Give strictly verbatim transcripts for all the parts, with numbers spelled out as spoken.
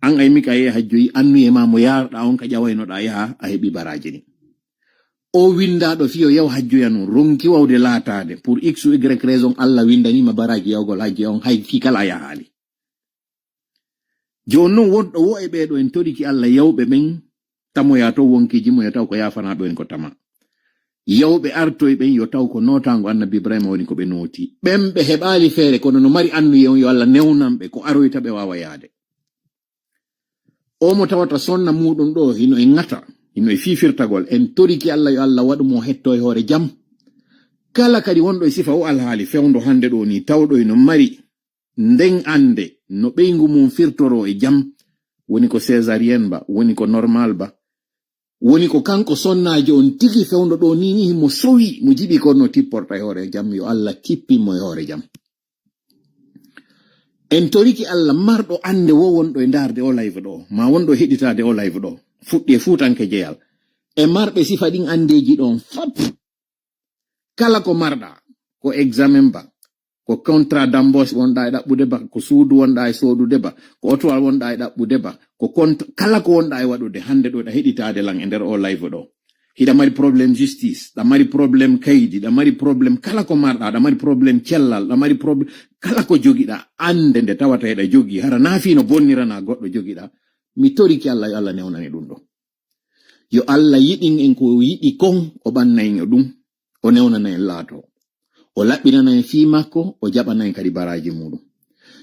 An ay mika ye hajjoyi annuye ma mo yarɗa on ka ƴawaynoɗa yaha a heɓi baraji ni. O windaɗo fiyo yaw hajjoya nun ronki wawde laataade pour x ou y raison Allah windanima baraji yawgol hajjoya on hay fi kala a yahaali. Jooni non wonɗo wo e ɓeeɗo en toriki Allah yawɓe ɓen tamoya to wonkiji muya taw ko yafanaaɓe woni ko tama. Yawɓe artoy ɓen yo taw ko nootaango annabi Ibrahima woni ko ɓe nooti. Ɓen ɓe heɓaali feere kono no mari annuye on yo Allah newnan ɓe ko aroyta ɓe waawa yaade. O mo tawata sonna muɗum ɗo hino e ŋata, hino e fifirtagol, en toriki Allah yo Allah waɗu mo hetto e hoore jam. Kala kadi wonɗo e sifa o alhaali fewndo hannde ɗo ni tawɗo hino mari nden annde no ɓeyngu mum firtoro e jam, woni ko césarienne ba, woni ko normal ba, woni ko kanko sonnaajo on tigi fewndo ɗo ni ni mo sowi mo jiɓi ko no tipporta e hoore jam, yo Allah tippin mo e hoore jam. En toriki Allah marɗo annde wo wonɗo e ndaarde o live ɗo ma wonɗo e heɗitaade o live ɗo fuɗɗi e fuutanke jeyal e marɓe sifa ɗin anndeeji ɗon fap. Kala ko marɗa ko examen ba ko contrat d'embauche wonɗa e ɗaɓɓude ba ko suudu wonɗa e soodude ba ko otowal wonɗa e ɗaɓɓude ba ko kont kala ko wonɗa e waɗude hannde ɗo ɗa heɗitaade lan e nder o live ɗo. Hiɗa mari problème justice, ɗa mari problème kaydi, ɗa mari problème kala ko marɗa, ɗa mari problème cellal, ɗa mari problème kala ko jogiɗa, annde nde tawata eɗa jogi hara naafino bonnirana goɗɗo jogiɗa. Mi toriki Allah yo Allah newnane ɗum ɗo. Yo Allah yiɗin en ko yiɗi kon o ɓanna en e ɗum, o newnana en laato. O laɓɓinana en fii makko, o jaɓana en kadi baraaji muuɗum.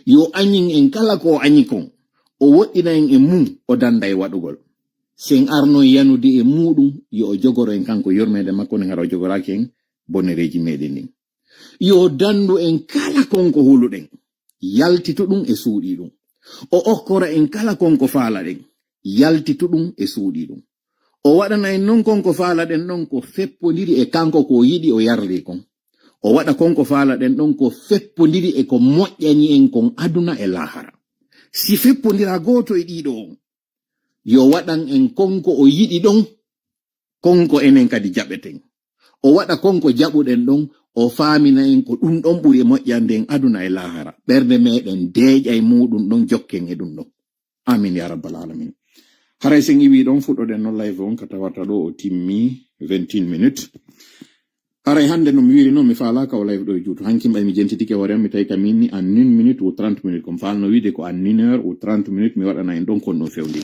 Yo añin en kala ko o añi kon, o woɗɗina en e mum, o dannda e waɗugol. Si en arno yanude e muuɗum, yo o jogoro en kanko yurmeende makko nden hara o jogoraaki en bonnereeji meeɗen ɗin. Yo o danndu en kala kon ko huluɗen, yaltitu ɗum e suuɗi ɗum. O okkora en kala kon ko faalaɗen, yaltitu ɗum e suuɗi ɗum. O waɗana en non kon ko faalaɗen ɗon ko feppondiri e kanko ko o yiɗi o yarli kon. O waɗa kon ko faalaɗen ɗon ko feppondiri e ko moƴƴani en kon aduna e laahara. Si feppondira gooto e ɗiɗo on, yo waɗan en kon ko o yiɗi ɗon, kon ko enen kadi jaɓeten. O waɗa kon ko jaɓuɗen ɗon, o faamina en ko ɗum ɗon ɓuri e moƴƴande en aduna e laahara. Ɓernde meɗen deeƴa e muuɗum ɗon, jokken e ɗum ɗon. Amin ya rabbal alamin. Haray sen iwi ɗon fuɗɗoɗen non live on ka tawata ɗo o timmi vingt et une minutes. Haray hannde no mi wiiri noon mi faalaaka o live ɗo e juutu. Hanki mbay mi jentitike hoore am mi tawi ka min ni en une minute ou trente minutes. Ko mi faalno wiide ko en une heure ou trente minutes mi waɗana en ɗon kon ɗo fewndi.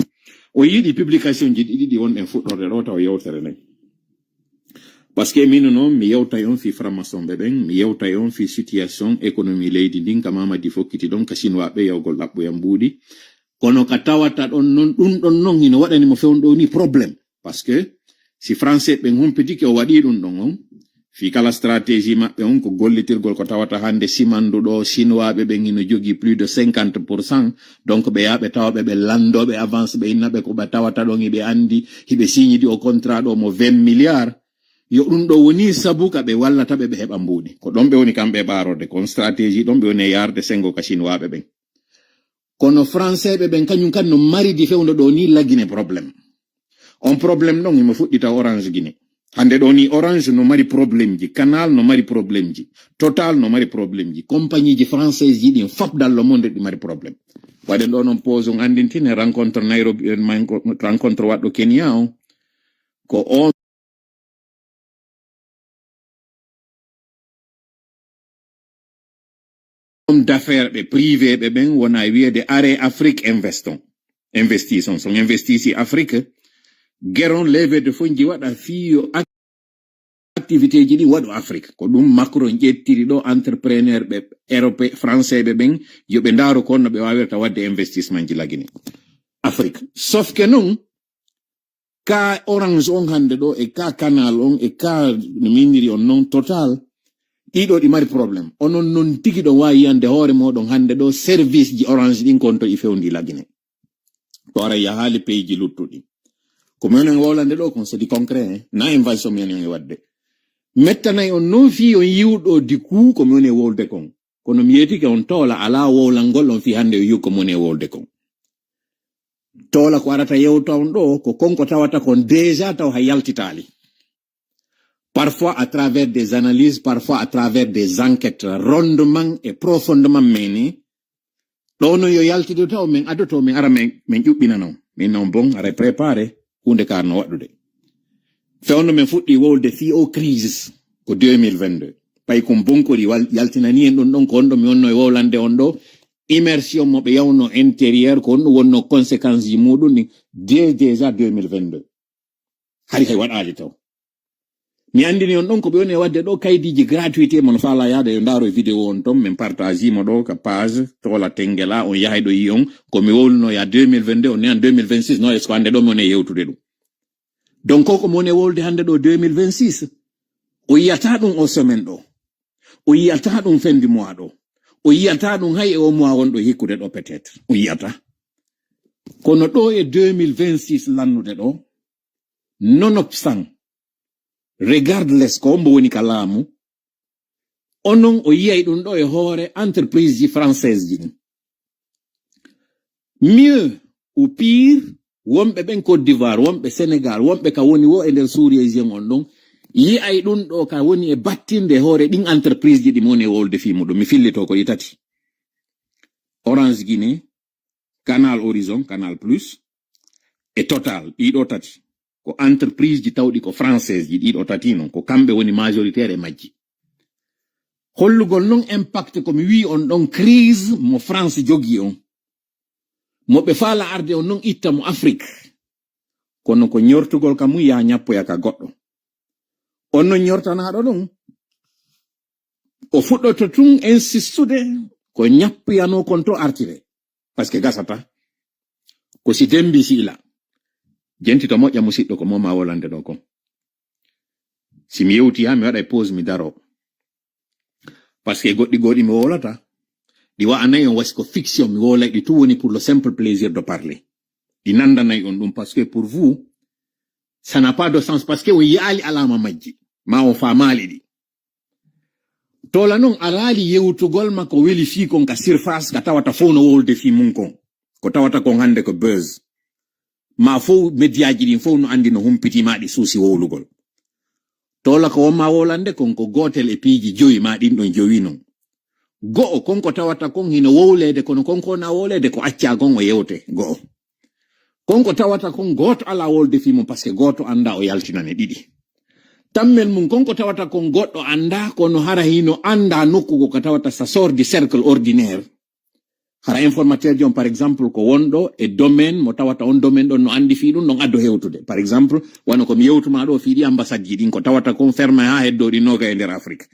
O yiɗi publication ji ɗiɗi ɗi wonɗen fuɗɗorde ɗo taw yewtere nden. Parce que min noon mi yewtay on fii franc-maçon ɓe ɓen, mi yewtay on fii situation économie leydi ndin ka Mamadi fokkiti ɗon ka chinois ɓe yawgol ɗaɓɓoyam mbuuɗi. Kono ka tawata ɗon non ɗum ɗon non hino waɗani mo fewndo ni problème. Parce que si français ɓen humpitike o waɗi ɗum ɗon on fii kala stratégie maɓɓe on ko gollitirgol ko tawata hannde simandu ɗo chinois ɓe ɓen hino jogii plus de cinquante pour cent. Donc ɓe yaha ɓe tawa ɓe ɓe lanndooɓe avance ɓe inna ɓe ko ɓe tawata ɗon hiɓe anndi hiɓe signidi o contrat ɗo mo vingt milliards. Yo ɗum ɗo woni sabu ka ɓe wallata ɓe ɓe heɓa mbuuɗi ko ɗon ɓe woni kamɓe ɓaarorde kon stratégie ɗon ɓe woni e yarde sengo ka chinois ɓe ɓen. Kono français ɓe ɓen kañum kan no maridi fewndo ɗo ni lagine problème. On problème ɗon himo fuɗɗita orange guinée. Hannde ɗo ni orange no mari problème ji, canal no mari problème ji, total no mari problème ji, compagnie ji française ji ɗin fop dans le monde ɗi mari problème. Waɗen ɗo noon pause on anndintine rencontre nairobi rencontre waɗɗo kenya on ko on homme d'affaires ɓe privé ɓe ɓen wona wiyeede are afrique investon investition son investisi afrique geron leve de fonji waɗa fiyo activité ji ɗi waɗu afrique ko ɗum macron ƴettiri ɗo entrepreneur ɓe europe français ɓe ɓen yo ɓe ndaaru ko honno ɓe wawirta waɗde investissement ji lagine afrique sauf que non ka orange on hannde ɗo e ka canal on e ka no miniri on non total ɗiɗo ɗi mari problème onon non tigi ɗon wawi yiyande hoore moɗon hannde ɗo service ji orange ɗin kon to ɗi fewndi lagine to ara yahaali peyji luttuɗi ko mi onon wowlande ɗo kon c'est du concret na invention mi onon e waɗde mettanay on non fii on yiwɗo di coup ko mi woni e wowlde kon kono mi yeetike on toola alaa wowlangol on fii hannde o yiw ko mi woni e wowlde kon toola ko arata yewta on ɗo ko konko tawata kon déjà taw hay yaltitaali parfois à travers des analyses parfois à travers des enquêtes rondement et profondement mené Ɗo non yo yaltide taw min adoto min ara min min ƴuɓɓina non. Min non bon ara préparé hunde kar no waɗude. Fewndo min fuɗɗi wowlude fii o crise ko deux mille vingt-deux. Ɓay kon bonkori wal- yaltinani en ɗum ɗon ko on ɗo mi wonno e wowlande on ɗo. Immersion mo ɓe yawno intérieur ko on ɗum wonno conséquence ji muɗum ɗin dès déjà deux mille vingt-deux. Hari kay waɗaali taw. Mi andini on ɗon ko ɓe woni e wadde ɗo kaydiji gratuité mon faala yaada yo ndaaro e vidéo on ton min partage mo ɗo ka page tola tengela on yahay ɗo yi on ko mi wowluno ya deux mille vingt-deux on nean deux mille vingt-six no est ce que hande ɗo mi woni e yewtude ɗum. Donc ko ko mi woni e wowlude hande ɗo deux mille vingt-six o yiyata ɗum o semaine ɗo. O yiyata ɗum fin du mois ɗo. O yiyata ɗum hay e o mois wonɗo hikkude ɗo peut-être o yiyata. Kono ɗo e deux mille vingt-six lannude ɗo nonobstant regardless ko ombo woni ka laamu onon o yiyay ɗum ɗo e hoore entreprise ji française ji ɗin. Mieux ou pire wonɓe ɓen Côte d'Ivoire wonɓe Sénégal wonɓe ka woni wo e nder sous-région on ɗon yi'ay ɗum ɗo ka woni e battinde e hoore ɗin entreprise ji ɗi mo woni e wowlude fii muɗum mi fillito ko ɗi tati. Orange Guinée, Canal Horizon, Canal Plus, e Total ɗiɗo tati ko entreprise ji tawɗi ko française ji ɗiɗo tati non ko kamɓe woni majoritaire e majji. Hollugol non impact ko mi wi on ɗon crise mo France jogi on mo ɓe faala arde on non itta mo Afrique. Kono ko ñortugol ka mum ya ñappoya ka goɗɗo. On non ñortanaɗo ɗum o fuɗɗoto tun insistude ko ñappuyano kon to artire. Parce que gasata ko si dembi si ila jenti to moƴƴa musiɗɗo ko moma wolande ɗo kon. Si mi yewti ha mi waɗa e pause mi daro. Parce que goɗɗi goɗi mi wowlata ɗi wa'anayi on wasi ko fiction mi wowlay ɗi tout woni pour le simple plaisir de parler. Ɗi nandanayi on ɗum parce que pour vous ça n'a pas de sens parce que on yi'ali alama majji ma on famali ɗi. Tola non alaali yewtugol ma ko weli fii kon ka surface ka tawata fof no wowlude fii mum kon ko tawata kon hannde ko buzz ma fof mediaji ɗin fof no anndi no humpiti ma ɗi suusi wowlugol. Tola ko wonma wowlande kon ko gootel e piiji jowi ma ɗin ɗon jowi non. Go'o kon ko tawata kon hino wowleede kono kon ko wona wowleede ko accaa kon o yewte go'o. Kon ko tawata kon gooto alaa wolde fii mum parce que gooto anndaa o yaltinane ɗiɗi. Tammel mum kon ko tawata kon goɗɗo anndaa kono hara hino anndaa nokku ko ka tawata ça sort du cercle ordinaire. Hara informateur ji on par exemple ko wonɗo e domaine mo tawata on domaine ɗon no anndi fii ɗum ɗon addo hewtude par exemple wano ko mi yewtuma ɗo fii ɗi ambassade ji ɗin ko tawata kon ferme ha heddo ɗi noga e nder Afrique.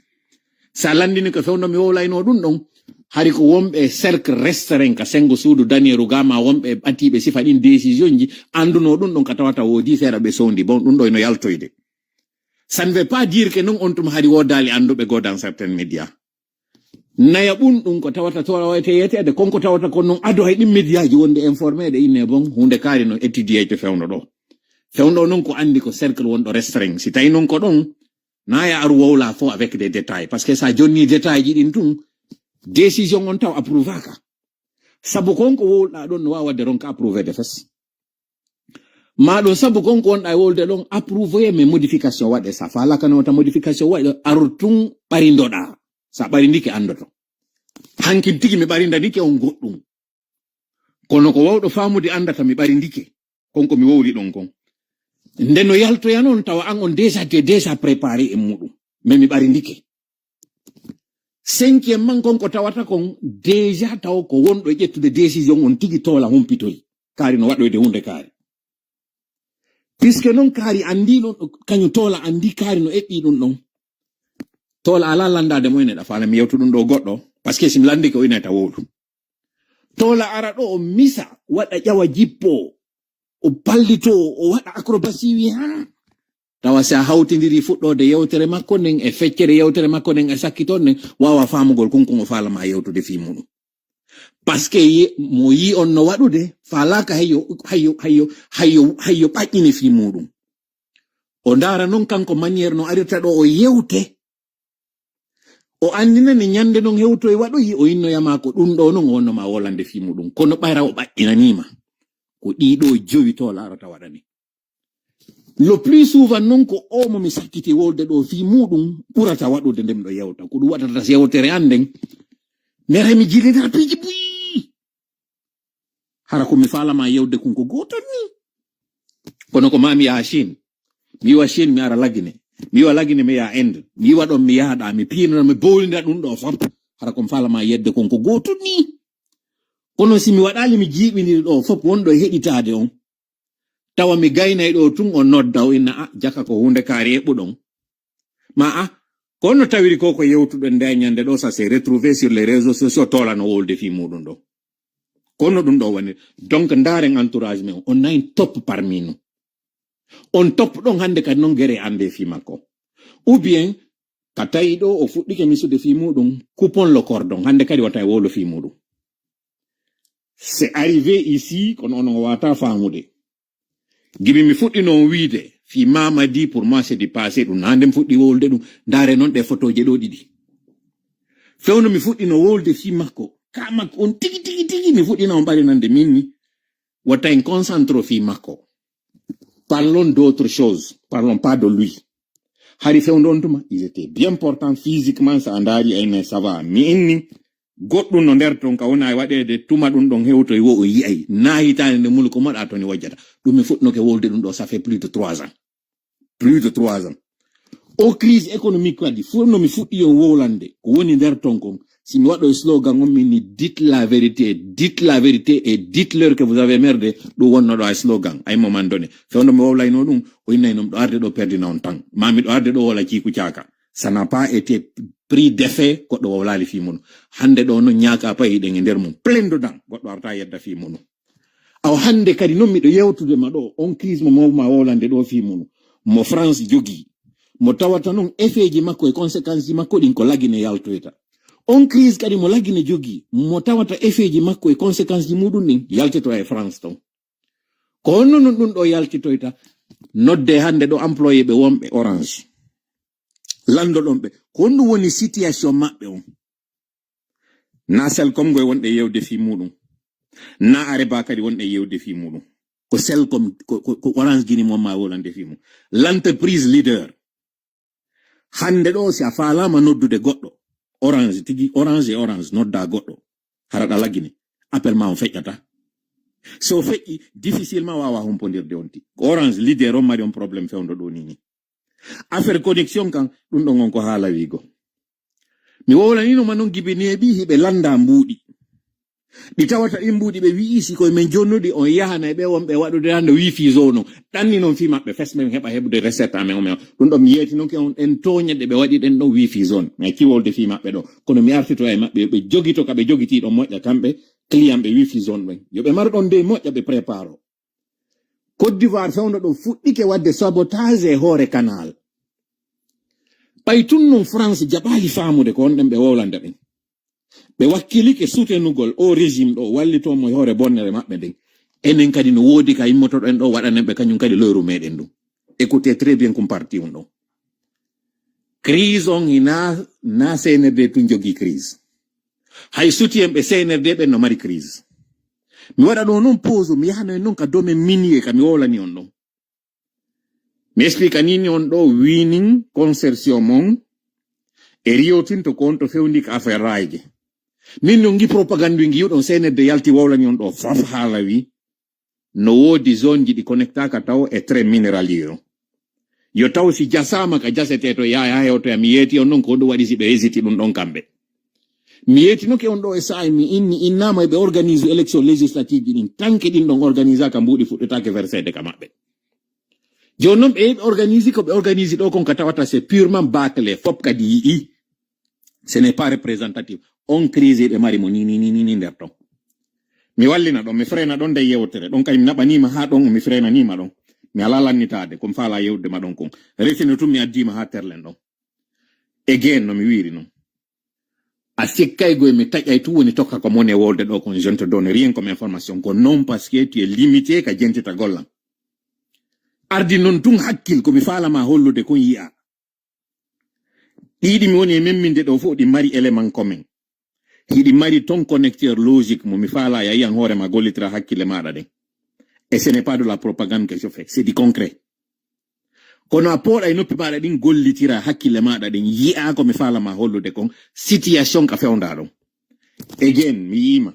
Sa lanndini ko fewndo mi wowlayno ɗum ɗon hari ko wonɓe cercle restreint ka sengo suudu danieru ga ma wonɓe ɓatiiɓe sifa ɗin décision ji annduno ɗum ɗon ka tawata woodi seeɗa ɓe sowndi bon ɗum ɗo eno yaltoyde. Ça ne veut pas dire que non on tuma hari woodaali annduɓe goo dans certains médias. Naya ɓun ɗum ko tawata toora wayte yeteede kon ko tawata kon non ado hay ɗin médiaji wonde informeɗe inne bon hunde kaari no étudieyte fewndo ɗo. Fewndo non ko anndi ko cercle wonɗo restreint si tawi non ko ɗon naya aru wowla fo avec des détails parce que sa jonni détail ji ɗin tun décision on taw approuvaka. Sabu kon ko wowlɗa ɗon no wawa de ronka approuvé de fes ma ɗon sabu kon ko wonɗa e wowlde ɗon approuvé mais modification waɗe sa falaka no wata modification waɗe aror tun ɓarindoɗa. Sa ɓarindike anndoto hankin tigi mi ɓarindanike on goɗɗum. Kono ko wawɗo famude anndata mi ɓarindike kon ko mi wowli ɗon kon. Nde no yaltoya noon tawa an on déjà te déjà préparé e muɗum mais mi ɓarindike. Cinquième man kon ko tawata kon déjà taw ko wonɗo e ƴettude décision on tigi toola humpitoyi kaari no waɗoyde hunde kaari. Puisque noon kaari anndi ɗum kañum toola anndi kaari no eɓɓi ɗum ɗon. Toola ala lanndade mo ene ɗa faala mi yewtu ɗum ɗo goɗɗo parce que si mi lanndike o inata wowlu. Toola ara ɗo o misa waɗa ƴawa jippo o pallito o waɗa acrobatie wi ha tawa si a hawtidiri fuɗɗode yewtere makko nden e feccere yewtere makko nden e sakkito nden wawa famugol kunkun o faalama yewtude fii muɗum. Parce que mo yi on no waɗude faalaka hayyo hayyo hayyo hayyo hayyo ɓaƴƴine fii muɗum. O ndaara noon kanko manière no arirta ɗo o yewte. O anndinani ñannde noon hewtoy waɗoyi o innoyama ko ɗum ɗo noon o wonnoma wolande fii muɗum kono ɓayra o ɓaƴƴinaniima. Ko ɗiɗo jowi to laarata waɗani. Le plus souvent noon ko o mo mi sakkiti wolde ɗo fii muɗum ɓurata waɗude nde miɗo yewta ko ɗum waɗata yewtere an nden. Mi ara mi jillidara piiji buyi. Hara ko mi faalama yewde kun ko gooto ni. Kono ko maa mi yaha Chine. Mi yiwa Chine, mi ara Lagine. Mi yiwa Lagine, mi yaha Inde. Mi yiwa ɗon, mi yahɗa, mi piinana, mi bowlida ɗum ɗo fop. Hara ko mi faalama yedde kon ko gooto ni. Kono si mi waɗali mi jiiɓindiri ɗo fop wonɗo e heɗitaade on. Tawa mi gaynay ɗo tun on nodda o inna, "Ah, jaka ko huunde kaari eɓɓuɗon." Ma a, ko no tawiri ko ko yewtuɗen nde ñande ɗo, ça s'est retrouvé sur les réseaux sociaux, toolano wolde fii muɗum ɗo. Kono ɗum ɗo woni. Donc, ndaaren entourage men, on nayi top parmi nous. On top ɗon hannde kadi non gere annde fii makko. Ou bien, ka tawi ɗo o fuɗɗike misude fii muɗum, coupons le cordon, hannde kadi wata e wowlo fii muɗum. C'est arrivé ici, kono onon o wata faamude. Gibi mi fuɗɗino on wiide, fii Mamadi, pour moi, c'est du passé, ɗum na hannde mi fuɗɗi wowlude ɗum. Ndaare non ɗe photoje ɗo ɗiɗi. Fewno mi fuɗɗino wowlude fii makko, ka makko on tigi, tigi, tigi, mi fuɗɗino on ɓarinande min ni. Wata en concentre fii makko. Parlons d'autre chose. Parlons pas de lui. Hari fewndo on tuma, il était bien portant physiquement, sa a ndaari ay, mais ça va. Mi inni, goɗɗum no nder ton ka wona e waɗeede tuma ɗum ɗon hewtoy wo o yi'ay. Na hitaande nde mulu ko moɗa to ni wajjata. Ɗum mi fuɗɗinoke wolde ɗum ɗo, ça fait plus de trois ans. Plus de trois ans. O crise économique kadi, fof no mi fuɗɗi on wowlande, ko woni nder ton kon. Si mi waɗo e slogan on, min ni, "Dites la vérité, dites la vérité et dites-leur que vous avez merdé", ɗum wonno ɗo e slogan, ay moment donné. Fewndo mi wowlayno ɗum, o innay non ɗo arde ɗo perdina on tan. Ma miɗo arde ɗo wala ciiku caaka. Ça n'a pas été pris d'effet, goɗɗo wowlali fii mum. Hannde ɗo non ñaaka payi ɗen e nder mum. Plein dedans, goɗɗo arta yedda fii mum. Awa hannde kadi non miɗo yewtude ma ɗo, on crise mo mawma wolande ɗo fii mum. Mo France jogi. Mo tawata non effet ji makko e conséquence ji makko ɗin ko Lagine yaltoyta. On crise kadi mo Lagine jogi, mo tawata effet ji makko e conséquence ji muɗum ɗin yaltito e France ton. Ko honno non ɗum ɗo yaltitoyta? Nodde hannde ɗo employé ɓe wonɓe Orange. Lanndo ɗon ɓe. Ko honɗum woni situation maɓɓe on? Na Celcom ngoy wonɗe yewde fii muɗum. Na Areba kadi wonɗe yewde fii muɗum. Ko Celcom, ko, ko, ko Orange Guinée mo ma wolande fii mum. L'entreprise leader. Hannde ɗo si a faalama noddude goɗɗo, Orange tigi, Orange e Orange nodda goɗɗo. Hara ɗa Lagine. Appel ma on feƴƴata. So feƴƴi, difficilement wawa humpondirde on ti. Ko Orange leader on mari on problème fewndo ɗo ni ni. Affaire connexion kan, ɗum ɗon on ko haala wiigo. Mi wowlanino ma non gibi neeɓi hiɓe lannda mbuuɗi. Ɗi tawata ɗin mbuuɗi ɓe wi'i si koye men jonnuɗi on yahana e ɓe wonɓe waɗude hannde wifi zone on. Ɗanni non fii maɓɓe fes men heɓa heɓude recette amen o men. Ɗum ɗon mi yeetinoke on ɗen tooñe ɗe ɓe waɗi ɗen ɗon wifi zone. Mais ciwolde fii maɓɓe ɗo. Kono mi artito e maɓɓe yo ɓe jogito ka ɓe jogiti ɗon moƴƴa kamɓe client ɓe wifi zone ɓen. Yo ɓe maru ɗon dey moƴƴa ɓe préparo. Côte d'Ivoire fewndo ɗo fuɗɗike waɗde sabotage e hoore canal. Ɓay tun non France jaɓaali faamude ko on ɗen ɓe wowlande ɓen. Ɓe wakkilike soutenugol o régime ɗo wallito mo e hoore bonnere maɓɓe nden. Enen kadi no woodi ka immotoɗen ɗo waɗanen ɓe kañum kadi loyru meɗen ɗum. Écoutez très bien kum parti on ɗo. Crise on hina na C N R D tun jogii crise. Hay soutien ɓe C N R D ɓen no mari crise. Mi waɗa ɗo non pause, mi yahano en non ka domaine minier ka mi wowlani on ɗon. Mi explique ni on ɗo winin consortium on e riyotinto ko on to fewndi ka affaire rayje. Min non ngi propagande ngi yuɗon C N R D yalti wowlani on ɗo fof haala wi no woodi zone ji ɗi connectaka taw e train minéralier o. Yo taw si jasama ka jasete to yaha hewtoya mi yeeti on non ko ɗum waɗi si ɓe hésiti ɗum ɗon kamɓe. Mi yeetinoke on ɗo e saa'i mi inni innama ɓe organise élection législative ji ɗin tanke ɗin ɗon organisaka mbuuɗi fuɗɗetake versede ka maɓɓe. Jooni non ɓe yehi ɓe organise ko ɓe organise ɗo kon ka tawata c'est purement bâclé fop kadi yi'i. Ce n'est pas représentatif. On crise ɓe mari mo ni ni ni ni nder ton. Mi wallina ɗon, mi frena ɗon nde yewtere. Ɗon kay mi naɓanima ha ɗon, mi frenanima ɗon. Mi ala lannitaade, ko mi faala yewde ma ɗon kon. Resino tun mi addima ha terlen ɗon. Again no mi wiiri non. A sikkay goy mi taƴay tu woni tokka ko mone wolde ɗo kon, je ne te donne rien comme information. Ko non parce que tu es limité ka jentita gollam. Ardi non tun hakkil ko mi faala ma hollude kon yi'a. Ɗiɗi mi woni e memminde ɗo fof ɗi mari élément commun. Hiɗi mari ton connecteur logique mo mi faala ya yiyan hoore ma gollitira hakkille maɗa ɗen. Et ce n'est pas de la propagande que je fais, c'est du concret. Kono a pooɗa e noppi maɗa ɗin gollitira hakkille maɗa ɗin yi'a ko mi faala ma hollude kon situation ka fewnda ɗon. Again, mi yiima.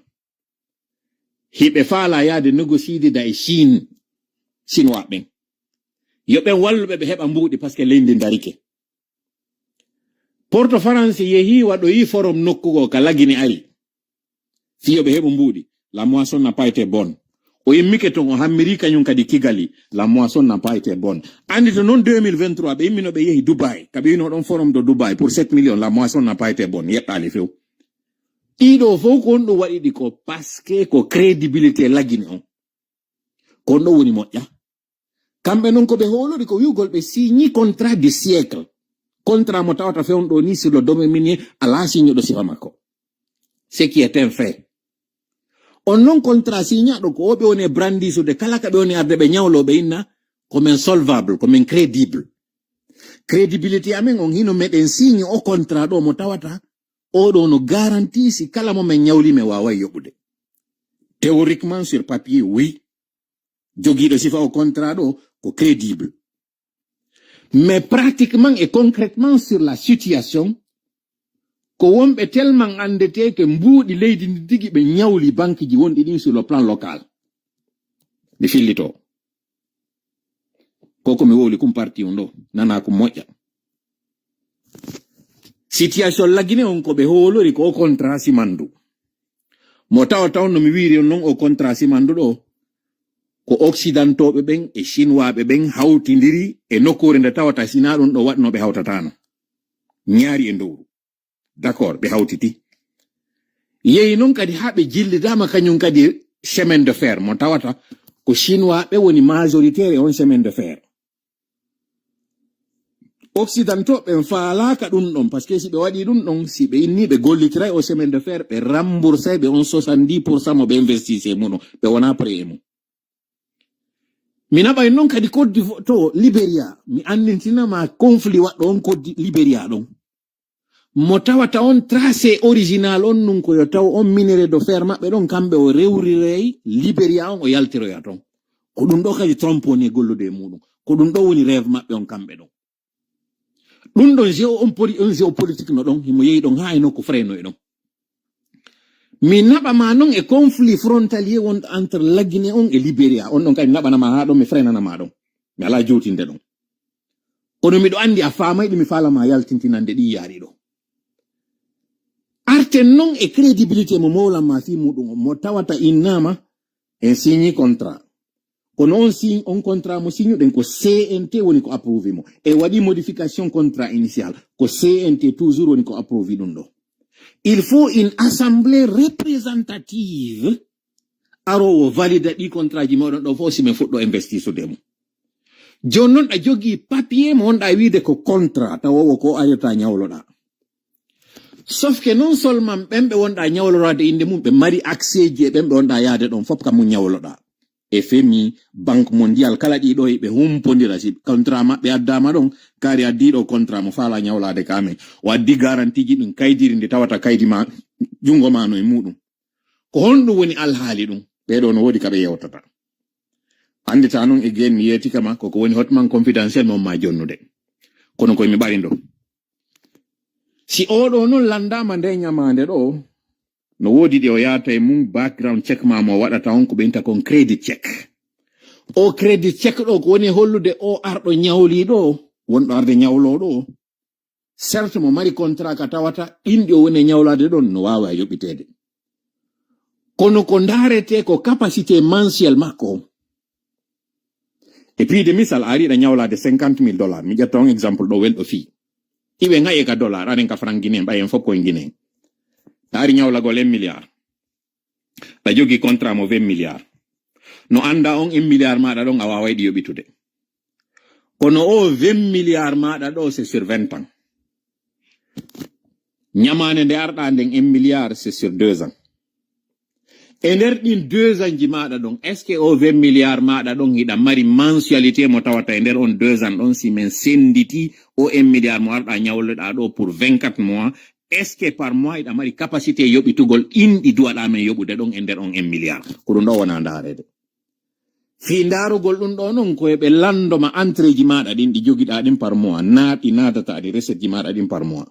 Hiɓe faala yaade négocier da e Chine, Chinois ɓen. Yo ɓen walluɓe ɓe heɓa mbuuɗi, parce que leydi ndarike. Porto Faransi yehi waɗoyi forum nokku goo ka La Guinée ari. Fii yo ɓe heɓu mbuuɗi. La moisson n'a pas été bonne. O immike ton, o hammiri kañum kadi Kigali. La moisson n'a pas été bonne. Anndi to non deux mille vingt-trois, ɓe immino ɓe yehi Dubai. Ka ɓe wino ɗon forum de Dubai pour sept millions. La moisson n'a pas été bonne. Yeɗɗaali few. Ɗiɗo fow ko on ɗum waɗi ɗi ko parce que ko crédibilité La Guinée on. Ko on ɗon woni moƴƴa. Kamɓe non ko ɓe hoolori ko wi'ugol ɓe signi contrat du siècle. Contrat mo tawata fewndo ni sur le domaine minier, alaa signuɗo sifa makko. Ce qui est un fait. On non contrat signaɗo ko o ɓe woni e brandisude kala ka ɓe woni arde ɓe ñawlo ɓe inna ko men solvable, ko men crédible. Crédibilité amen on hino meɗen signi o contrat ɗo mo tawata o ɗo no garantie si kala mo men ñawli men waaway yoɓude. Théoriquement sur papier, oui. Jogiiɗo sifa o contrat ɗo ko crédible. Mais pratiquement et concrètement sur la situation, ko wonɓe tellement anndetee ke mbuuɗi leydi ndi tigi ɓe ñawli banque ji wonɗi ɗin sur le plan local. Mi fillito. Ko ko mi wowli kum parti on ɗo, nanaa ko moƴƴa. Situation La Guinée on ko ɓe hoolori ko o contrat simandu. Mo tawa taw no mi wiiri on non o contrat simandu ɗo, ko occidentooɓe ɓen e chinoisɓe ɓen hawtindiri e nokkuure nde tawata sinaa ɗum ɗo waɗno ɓe hawtataano. Ñaari e ndowru. D'accord, ɓe hawtiti. Yehi non kadi haa ɓe jillidaama kañum kadi chemin de fer mo tawata ko chinois ɓe woni majoritaire e on chemin de fer. Occidentaux ɓen faalaaka ɗum ɗon, parce que si ɓe waɗi ɗum ɗon, si ɓe inni ɓe gollitiray o chemin de fer, ɓe remboursay ɓe on soixante-dix pour cent mo ɓe investissé muɗum, ɓe wona prêt e mum. Mi naɓay non kadi Côte d'Ivoire, to Libéria, mi anndintina ma conflit waɗɗo on Côte d'I-, Libéria ɗon. Mo tawata on tracé original on nun ko yo taw on minerai de fer maɓɓe ɗon kamɓe o rewrirey Libéria on o yaltiroya ton. Ko ɗum ɗo kadi Trump woni e gollude e muɗum. Ko ɗum ɗo woni rêve maɓɓe on kamɓe ɗon. Ɗum ɗon géo-, on poli-, on géopolitique no ɗon, himo yehi ɗon haa e nokku freno e ɗon. Mi naɓa ma non e conflit frontalier wonɗo entre La Guinée on e Libéria. On ɗon kadi mi naɓana ma haa ɗon, mi frenana ma ɗon. Mi alaa juutinde ɗon. Kono miɗo anndi a faamay ɗi mi faala ma yaltintinande ɗi yaari ɗo. Arten non e crédibilité mo mowlan ma fii muɗum on, mo tawata innaama en signi contrat. Kono on sign-, on contrat mo signuɗen ko C N T woni ko approuvé mo. E waɗi modification contrat initial, ko C N T toujours woni ko approuvé ɗum ɗo. Il faut une assemblée représentative aroowo valida ɗi contrat ji moɗon ɗo fof si men fuɗɗo investisude mum. Jooni noon ɗa jogii papier mo wonɗa wiide ko contrat, tawowo ko arata ñawloɗa. Sauf que non seulement ɓen ɓe wonɗa ñawlorade innde mum, ɓe mari accès ji e ɓen ɓe wonɗa yaade ɗon fof kam mum ñawloɗa. F M I, Banque Mondiale, kala ɗi ɗo ɓe humpondira si contrat maɓɓe addama ɗon, kaari addi ɗo contrat mo faala ñawlade ka men. O addi garantie ji ɗum kaydiri ndi tawata kaydi ma, junngo ma no e muɗum. Ko honɗum woni alhaali ɗum? Ɓee ɗo no woodi ka ɓe yewtata. Anndita non e gen mi yeeti kama, koko woni hotman confidentiel mo ma jonnude. Kono koye mi ɓari ndo. Si oo ɗo non landaama nde ñamaande ɗo, no woodi ɗi o yaata e mum, background check ma mo waɗata on ko ɓe inta kon credit check. O credit check ɗo ko woni hollude o arɗo ñawli ɗo, wonɗo arde ñawlo ɗo. Certes mo mari contrat ka tawata inɗi o woni e ñawlaade ɗon no waawa yoɓiteede. Kono ko ndaarete ko capacité mensuel makko on. E piide misal, a ari ɗa ñawlaade cinquante mille dollars. Mi ƴetta on exemple ɗo welɗo fii. Iwe ŋaye ka dollar, aɗen ka franc guinéen, ɓay en fof koye guinéen. Ɗa ari ñawlagol un milliard. Ɗa jogi contrat mo vingt milliards. No annda on un milliard maɗa ɗon a waaway ɗi yoɓitude. Kono o vingt milliards maɗa ɗo, c'est sur vingt ans. Ñamaande nde arɗa nden un milliard, c'est sur deux ans. E nder ɗin deux ans ji maɗa ɗon, est-ce que o vingt milliards maɗa ɗon hiɗa mari mensualité mo tawata e nder on deux ans ɗon, si men sennditi o un milliard mo arɗa ñawloɗa ɗo pour vingt-quatre mois, est-ce que par mois hiɗa mari capacité yoɓitugol ɗin ɗi duwaɗa men yoɓude ɗon e nder on un milliard? Ko ɗum ɗo wona ndaarede. Fii ndaarugol ɗum ɗo non ko e ɓe lanndoma entrée ji maɗa ɗin ɗi jogiɗa ɗin par mois, naat ɗi naatata ɗi recette ji maɗa ɗin par mois.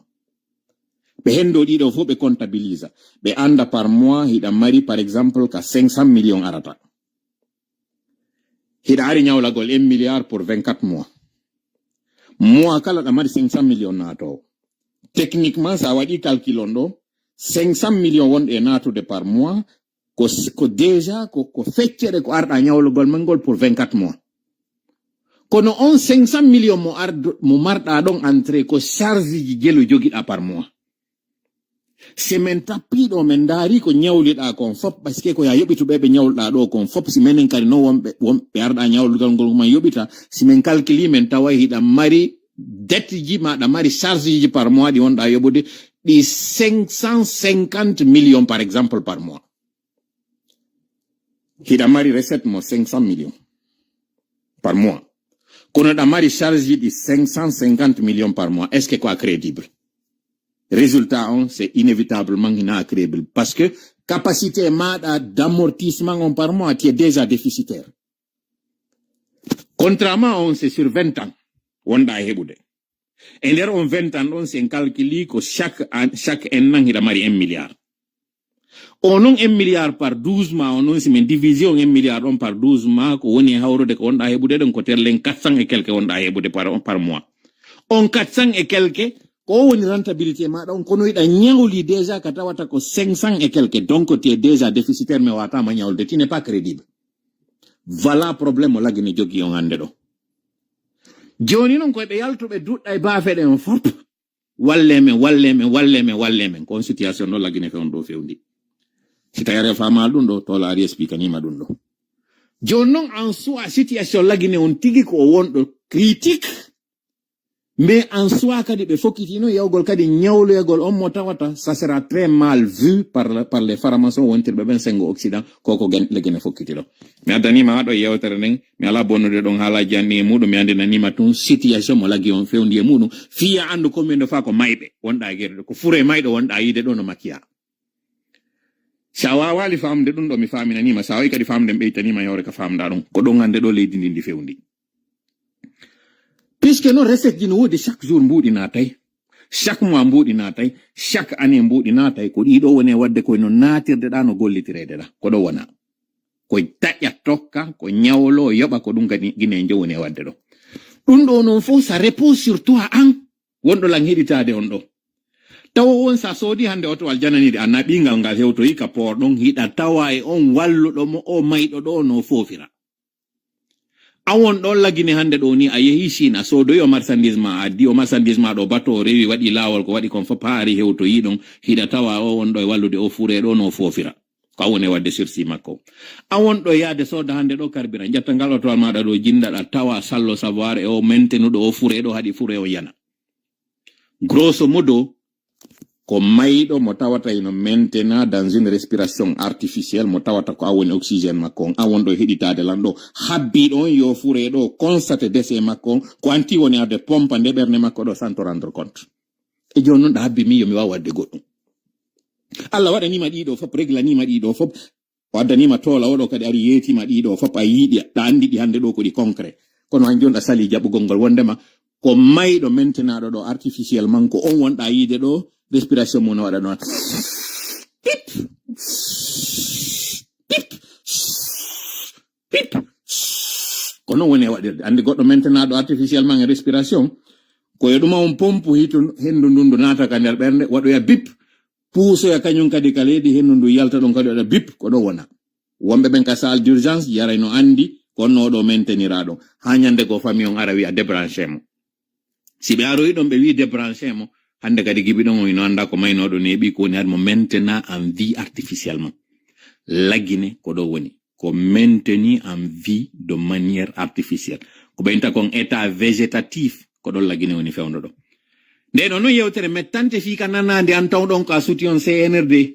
Ɓe hendo ɗiɗo fof ɓe comptabilisa. Ɓe anda par mois hiɗa mari par exemple ka cinq cent millions arata. Hiɗa ari ñawlagol un milliard pour vingt-quatre mois. Mois kala ɗa mari cinq cent millions naatowo. Techniquement, sa waɗi calcul on ɗo, cinq cent millions wonɗe e naatude par mois, ko, ko déjà ko, ko feccere ko arɗa ñawlugol mangol pour vingt-quatre mois. Kono on cinq cent millions mo ardo, mo marɗa ɗon entrée ko charge ji jelu jogiɗa par mois. Si min tappiɗo, min ndaari ko ñawliɗa kon fop, parce que ko ya yoɓituɓe ɓe ñawluɗa ɗo kon fop, si menen kadi non wonɓe, wonɓe arɗa ñawlugal ngol man yoɓita, si min calculi, min tawa hiɗa mari dette ji ma, ɗa mari charge ji par mois ɗi wonɗa yoɓude, ɗi cinq cent cinquante millions par exemple par mois. Hiɗa mari recette mo cinq cent millions par mois. Kono ɗa mari charge ji ɗi cinq cent cinquante millions par mois. Est-ce que ko a crédible? Résultat on, c'est inévitablement hina crédible. Parce que capacité maɗa d'amortissement on par mois, tu es déjà déficitaire. Contrat ma on, c'est sur vingt ans. Wonɗa e heɓude. E nder on vingt ans ɗon, si en calculi ko chaque an, chaque un an hiɗa mari un milliard. O non un milliard par douze mois, o non si min divise on un milliard ɗon par douze mois, ko woni e hawrude ko wonɗa heɓude ɗon, ko terlen quatre cents et quelques wonɗa heɓude par, par mois. On quatre cents et quelques, ko o woni rentabilité maɗa on, kono hiɗa ñawli déjà ka tawata ko cinq cents et quelques, donc tu es déjà déficitaire, mais watama ñawlude, tu n'es pas crédible. Voilà problème mo Lagine jogii on hannde ɗo. Jooni non koy ɓe yaltuɓe duɗɗa e baafe ɗen fop. Walle men, walle men, walle men, walle men. Ko on situation ɗo Lagine fewndo ɗo fewndi. Si tawi aɗa faama ɗum ɗo, Toola ari explique nima ɗum ɗo. Jooni non en soi situation Lagine on tigi ko o wonɗo critique. Mais en soi kadi ɓe fokkitino yawgol kadi ñawloyagol on mo tawata ça sera très mal vu par, par les francs-maçons wontirɓe ɓen sengo Occident, ko ko gen-, Lagine fokkiti ɗo. Mi addanima ha ɗo yewtere nden, mi ala bonnude ɗon haalaji anni e muɗum, mi andinanima tun situation mo Lagine on fewndi e muɗum. Fiya andu commune ɗo fa ko mayɓe wonɗa e gere ɗo, ko fure mayɗo wonɗa yiide ɗo no makiya. Si a wawali famde ɗum ɗo mi faminanima, sa wawi kadi famde mi ɓeytanima yewre ka famɗa ɗum. Ko ɗum hande ɗo leydi ndi ndi fewndi. Puisque non recette ji no woodi chaque jour mbuuɗi naatay, chaque mois mbuuɗi naatay, chaque année mbuuɗi naatay, ko ɗiɗo woni e wadde koye no naatirde ɗa, no gollitirede ɗa. Ko ɗo wona. Ko taƴa tokka, ko ñawlo yoɓa, ko ɗum kadi Guinée njo woni e wadde ɗo. Ɗum ɗo non fof ça repose sur toi an, wonɗo lan heɗitade on ɗo. Tawa on sa soodi hande oto aljananide, a naɓi ngal, ngal hewtoyi ka port ɗon, hiɗa tawa e on walluɗo mo o mayɗo ɗo no foofira. A won ɗon Lagine hande ɗo ni, a yehi Chine, a soodoyi o marchandise ma, a addi o marchandise ma ɗo bateau, o rewi, waɗi laawol, ko waɗi kon fop, ha ari hewtoyi ɗon, hiɗa tawa o won ɗo e wallude o fure ɗo no foofira. Ko a woni e wadde sursis makko. A won ɗo yaade sooda hande ɗo carburant, ƴetta ngal oto maɗa ɗo, jindaɗa, tawa sallo savoir e o maintenuɗo o fure ɗo, haɗi fure o yana. Grosso modo, ko mayɗo mo tawata ino maintena dans une respiration artificielle, mo tawata ko a woni oxygène makko on, a won ɗo heɗitade lan ɗo, habbiɗo on yo fure ɗo, constate décès makko on, ko anti woni arde pompa nde ɓernde makko ɗo sans te rendre compte. E joni non ɗa habbi mi yo mi waw wadde goɗɗum. Allah waɗanima ɗiɗo fop, reglanima ɗiɗo fop, o addanima Toola oɗo kadi ari yeetima ɗiɗo fop, a yiiɗi, ɗa andi ɗi hande ɗo ko ɗi concret. Kono an joni ɗa sali jaɓugol ngol wondema ko mayɗo maintenaɗo ɗo artificiellement, ko on wonɗa yiide ɗo, respiration mum no waɗa ɗon. Pip! Pip! Pip! Ko non woni e waɗirde. Andi goɗɗo maintenaɗo artificiellement e respiration, ko yo ɗuma on pompe hitu hendu ndun ndu naata ka nder ɓernde, waɗoya bip, puusoya kañum kadi ka leydi, hendu ndu yalta ɗon kadi waɗa bip, ko ɗo wona. Wonɓe ɓen ka salle d'urgence yaray no andi, ko on no ɗo maintenira ɗon. Ha ñande goo famille on ara wiya débranché mo. Si ɓe aroyi ɗon ɓe wi débranché mo, hande kadi gibi ɗon o ino anda ko maynoɗo neeɓi, ko woni haade mo maintena en vie artificiellement. Lagine ko ɗo woni, ko maintenu en vie de manière artificielle. Ko ɓe inta kon état végétatif, ko ɗon Lagine woni fewndo ɗo. Nde ɗo non yewtere mettante fii ka nanande an tawɗon ko a suti on C N R D.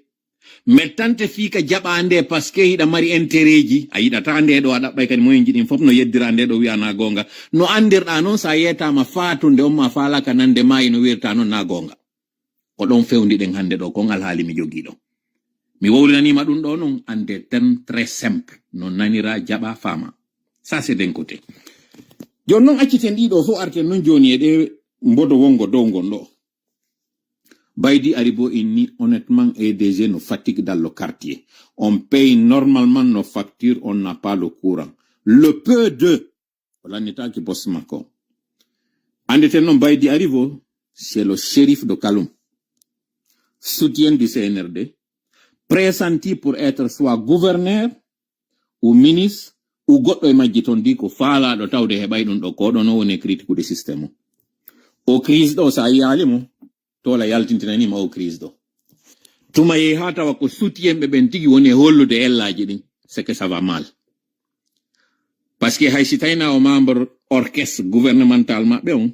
Mettante fii ka jaɓa nde, parce que hiɗa mari intérêt ji, a yiɗata nde ɗo, a ɗaɓɓay kadi moyen ji ɗin fof no yeddira nde ɗo wiya na gonga. No andirɗa non sa yetama fatunde on ma faalaka nande maayi no wirta non na gonga. Ko ɗon fewndi ɗen hande ɗo, kon alhaali mi jogii ɗo. Mi wowlinanima ɗum ɗo non, en des termes très simple. No nanira, jaɓa, faama. Ça, c'est d'un côté. Joni non acciten ɗiɗo fof arten non joni e ɗe mbodo wongo dow ngon ɗo. Baydi Aribo inni honnêtement, A D G no fatigue dans le quartier. On paye normalement nos factures, on n'a pas le courant. Le peu de, o lannitaaki poste makko. Anndeten noon Baydi Aribo, c'est le shérif de Kaloum. Soutien du C N R D, pressenti pour être soit gouverneur ou ministre ou goɗɗo e majji toon, di ko faalaaɗo tawde heɓay ɗum ɗo, ko ɗon o woni e critiqueude système o. O crise ɗo, so a yiyaali mo, toola yaltintinani ma o crise ɗo. Tuma yehi haa tawa ko soutien ɓe ɓen tigi woni e hollude ellaaji ɗin, c'est que ça va mal. Parce que hay si tawii na o membre orchestre gouvernemental maɓɓe on,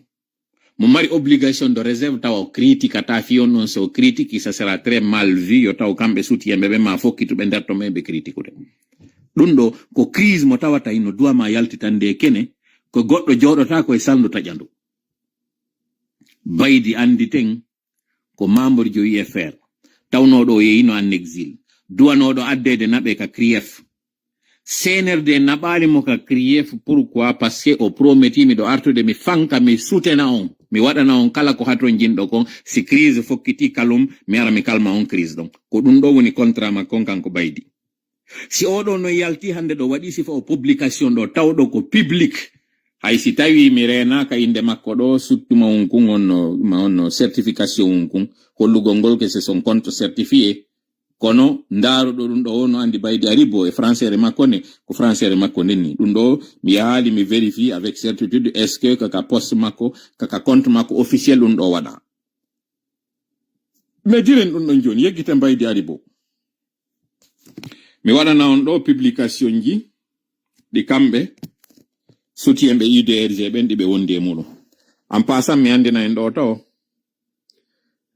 mo mari obligation de réserve, tawa o critiquata fii on ɗon, so o critiqué, ça sera très mal vu, yo taw kamɓe soutien ɓe ɓen ma fokkitu ɓe nder to men ɓe critiqueude. Ɗum ɗo ko crise mo tawata hino duwa ma yaltitande e kene, ko goɗɗo jooɗotaako e salndu taƴandu. Baydi annditen ko membre jo U F R, tawnooɗo o yehino en exil, duwanooɗo addeede naɓe ka CRIEF. C N R D naɓaali mo ka CRIEF, pourquoi? Parce que o promettii mi ɗo artude mi fanka, mi sutena on, mi waɗana on kala ko hatonjinɗo kon, si crise fokkiti Kaloum, mi ara mi kalma on crise ɗon. Ko ɗum ɗo woni contrat makko on kanko Baydi. Si oɗo no yalti hannde ɗo waɗi sifa o publication ɗo, tawɗo ko public, hay si tawi mi reenaaka innde makko ɗo, surtout ma on kun, on no, ma on no certification on kun, hollugol ngol ke c'est son compte certifié. Kono ndaaruɗo ɗum ɗo, o no anndi Baydi Aribo e françaire makko nde, ko françaire makko nden ni. Ɗum ɗo, mi yahaali, mi vérifie avec certitude, est-ce que kaka poste makko, kaka compte makko officiel ɗum ɗo waɗa. Mais diren ɗum ɗon jooni, yeggiten Baydi Aribo. Mi waɗana on ɗo publication ji ɗi kamɓe soutien ɓe U D R G ɓen ɗi ɓe wondi e muɗum. En passant, mi anndina en ɗo taw,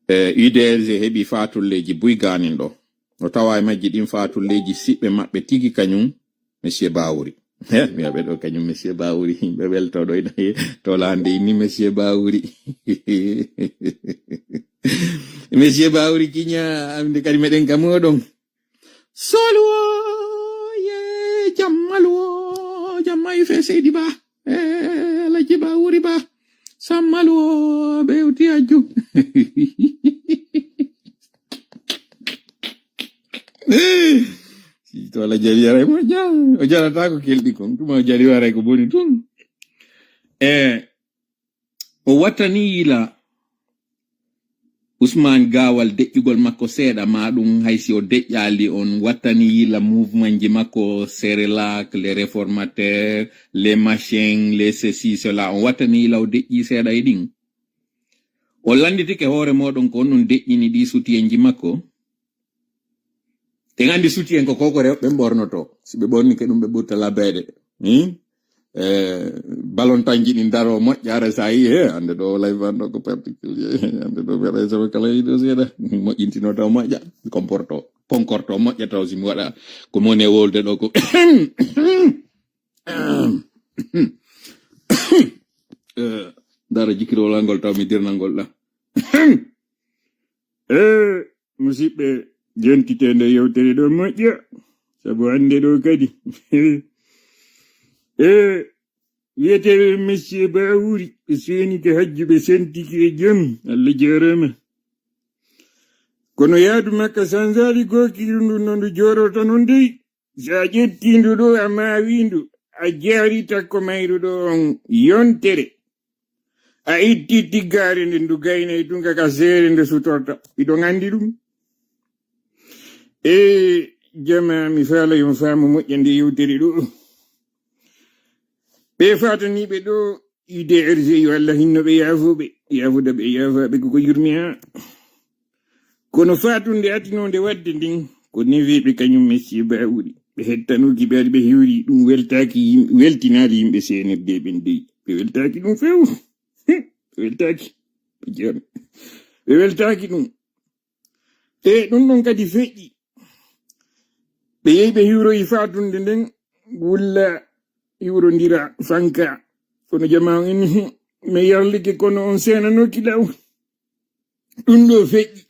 e, U D R G heɓi faatulleeji buy gaanin ɗo. No tawa e majji ɗin faatulleeji siɓɓe maɓɓe tigi kañum, Monsieur Bawuri. He, mi waɗa ɗo kañum, Monsieur Bawuri, yimɓe welto ɗo ina he, to laande inni Monsieur Bawuri. Monsieur Bawuri kiña, amde kadi meɗen ka moɗon. Soluwo, ye, jammaluwo, jamma yu fe Seydi Ba. Eh, Alhaji Bawuri Ba. Sammaluwo, ɓe uti ajju. Eh, si to Alhaji Aliyu aray mo ja-, o jarata ko kelɗi kon. Tuma o jari waray ko boni tun. Eh, o wattani yila Usmaan Gaawal deƴƴugol makko seeɗa, ma ɗum hay si o deƴƴaali, on wattani yila mouvement ji makko, Cerelac, les réformateurs, les machins, les ceci, cela, on wattani yila o deƴƴi seeɗa e ɗin. O lannditike hoore mooɗon ko on ɗum deƴƴini ɗi soutien ji makko. En anndi soutien ko koko rewɓe ɓen ɓornoto. Si ɓe ɓornike ɗum ɓe ɓurta labeede. Hmm? Eh, balontanji ɗin daro moƴƴa, ara sa yi, he, annde ɗo live an ɗo ko particulier. Annde ɗo mi waɗa sama kala yiɗo seeɗa. Moƴƴintino taw moƴƴa. Comporto, ponkorto moƴƴa taw si mi waɗa ko moni e wolde ɗo ko. Eh, dara jikkirowol angol taw mi dirnangol ɗa. Eh, musidɓe, jentite nde yewtere ɗo moƴƴa, sabu hannde ɗo kadi. Eh, wiyeteeɓe Monsieur Bawuri, ɓe seenike hajju, ɓe sentiki e jam, Allah jaaraama. Kono yaadu makka sanzaali gookiiru ndu no ndu jooɗorta noon dey, si a ƴettii ndu ɗo, a maawii ndu, a jaari takko mayru ɗo on yontere. A itti tiggaare nde ndu gaynay tun ka, ka seere nde sutorta. Hiɗon anndi ɗum? E jama, mi faala yon faamu moƴƴa nde yewtere ɗo. Ɓe faataniiɓe ɗo U D R G, yo Allah hinno ɓe, yaafo ɓe, yaafuda ɓe, yaafaaɓe koko yurmi ha. Kono faatunde atinoonde waɗde nden, ko neveeɓe kañum Monsieur Bawuri. Ɓe hettanoki ɓe ari ɓe hiwri ɗum weltaaki yim-, weltinaali yimɓe C N R D ɓen dey. Ɓe weltaaki ɗum few. Ɓe weltaaki. Ɓe jeeɗi. Ɓe weltaaki ɗum. E ɗum ɗon kadi feƴƴi. Ɓe yehi ɓe hiwroyi faatunde nden, wulla hiwrondira fanka. Kono jamaa on inni, "Mi yarlike kono on seenanoki law." Ɗum ɗo feƴƴi.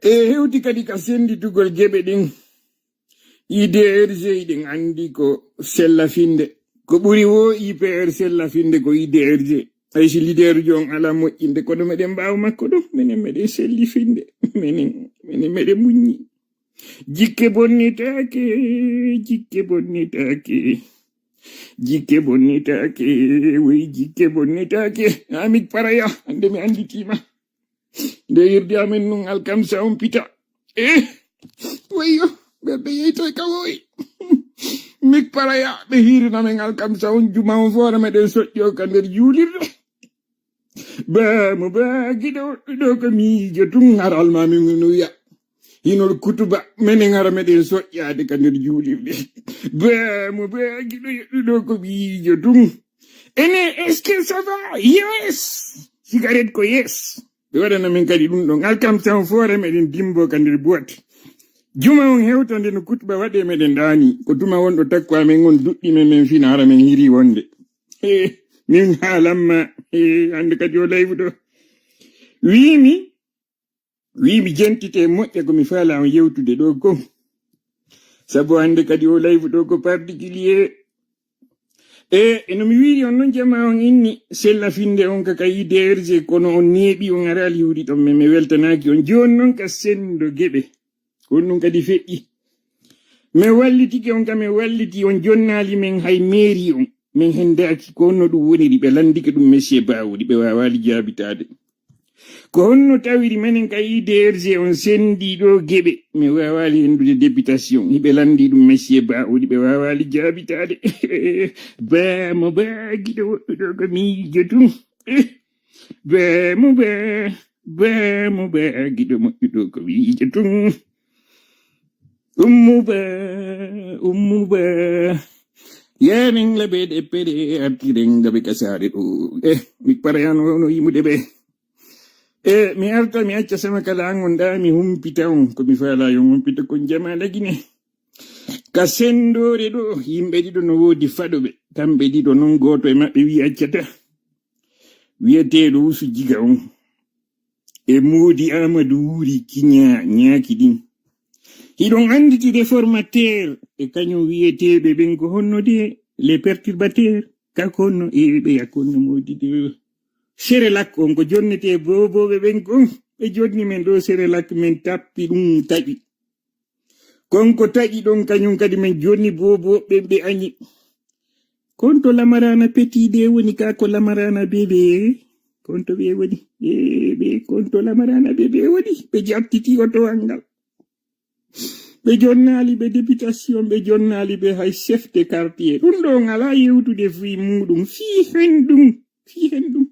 E hewti kadi ka sennditugol geɓe ɗin. U D R G, hiɗen anndi ko sellafinde. Ko ɓuri wo U P R sellafinde ko U D R G. Hay si leader jo on alaa moƴƴinde, kono meɗen mbaawa makko ɗo, menen meɗen sellifinde, menen, menen meɗen muññi. Jikke bonnitaake, jikke bonnitaake, jikke bonnitaake, woy jikke bonnitaake. Amik paraya, hannde mi annditiima. Nde hirde amen nun alkamsa on pita. Eh, wayyo, ɓe, ɓe yeytoy ka wowi. Mik paraya, ɓe hirina men alkamsa on juma on foore meɗen soƴƴo ka nder juulirde. Ba mo ba giɗo ɗo ko miijo tun har almami no wiya. Hinol kutuba menen hara meɗen soƴƴaade ka nder juulirde. Ba mo ba giɗo yeɗɗuɗo ko miijo tun. Ene, est-ce que ça va? Yes. Cigarette ko yes. Ɓe waɗana min kadi ɗum ɗon. Alkamsa on foore meɗen dimbo ka nder boîte. Juma on hewtande no kutuba waɗe meɗen ɗaani. Ko tuma wonɗo takko amen on duɗɗi men men fina hara men hiri wonde. Eh, min haalamma. Eh, hannde kadi o live ɗo. Wiimi, wiimi jentite moƴƴa ko mi faala on yewtude ɗo kon. Sabu hannde kadi o live ɗo ko particulier. E, e no mi wiiri on non jama on inni sella finde on ka ka I D R G kono on neeɓi on araali huuɗi ɗon men mi weltanaaki on. Jooni non ka sendo geɓe. Ko on ɗum kadi feƴƴi. Min wallitike on ka min walliti on jonnaali men hay meeri on. Min hendaaki ko honno ɗum woniri ɓe lanndike ɗum monsieur Bawuɗi ɓe waawaali jaabitaade. Ko honno tawiri menen ka I D R G on senndi ɗo geɓe mi waawaali henndude députation hiɓe lanndi ɗum monsieur Bawuɗi ɓe waawaali jaabitaade. Ba mo ba giɗo woɗɗuɗo ko miijo tun. Ba mo ba ba mo ba giɗo moƴƴuɗo ko miijo tun. Ummu ba, ummu ba. Yemin labe de pede artiren gabe kasare ɗo. Eh, mi parayano no yimude ɓe. Eh, mi arta mi acca sama kala an on ɗa mi humpita on ko mi fala yo humpita kon jama lagine. Ka sendore ɗo yimɓe ɗiɗo no woodi faɗoɓe kamɓe ɗiɗo non gooto e maɓɓe wi accata. Wiyeteeɗo Usu Jiga on e Moodi Amadu Wuri Kiña ñaaki ɗin. Hiɗon annditi réformateur e kañum wiyeteeɓe ɓen ko honno de les perturbateurs ka ko honno e ɓe ya ko honno Moodi de. Serelak on ko jonnetee boobooɓe ɓen kon ɓe jonni men ɗo Serelak men tappi ɗum taƴi. Kon ko taƴi ɗon kañum kadi men jonni boobooɓe ɓe añi. Kon to lamarana petit de woni ka ko lamarana bébé. Kon to ɓe woni e ɓe kon to lamarana bébé woni ɓe jattiti oto angal. Ɓe jonnaali ɓe députation ɓe jonnaali ɓe hay chef de quartier ɗum ɗo ngala yewtude fii muɗum fii hen ɗum fii hen ɗum.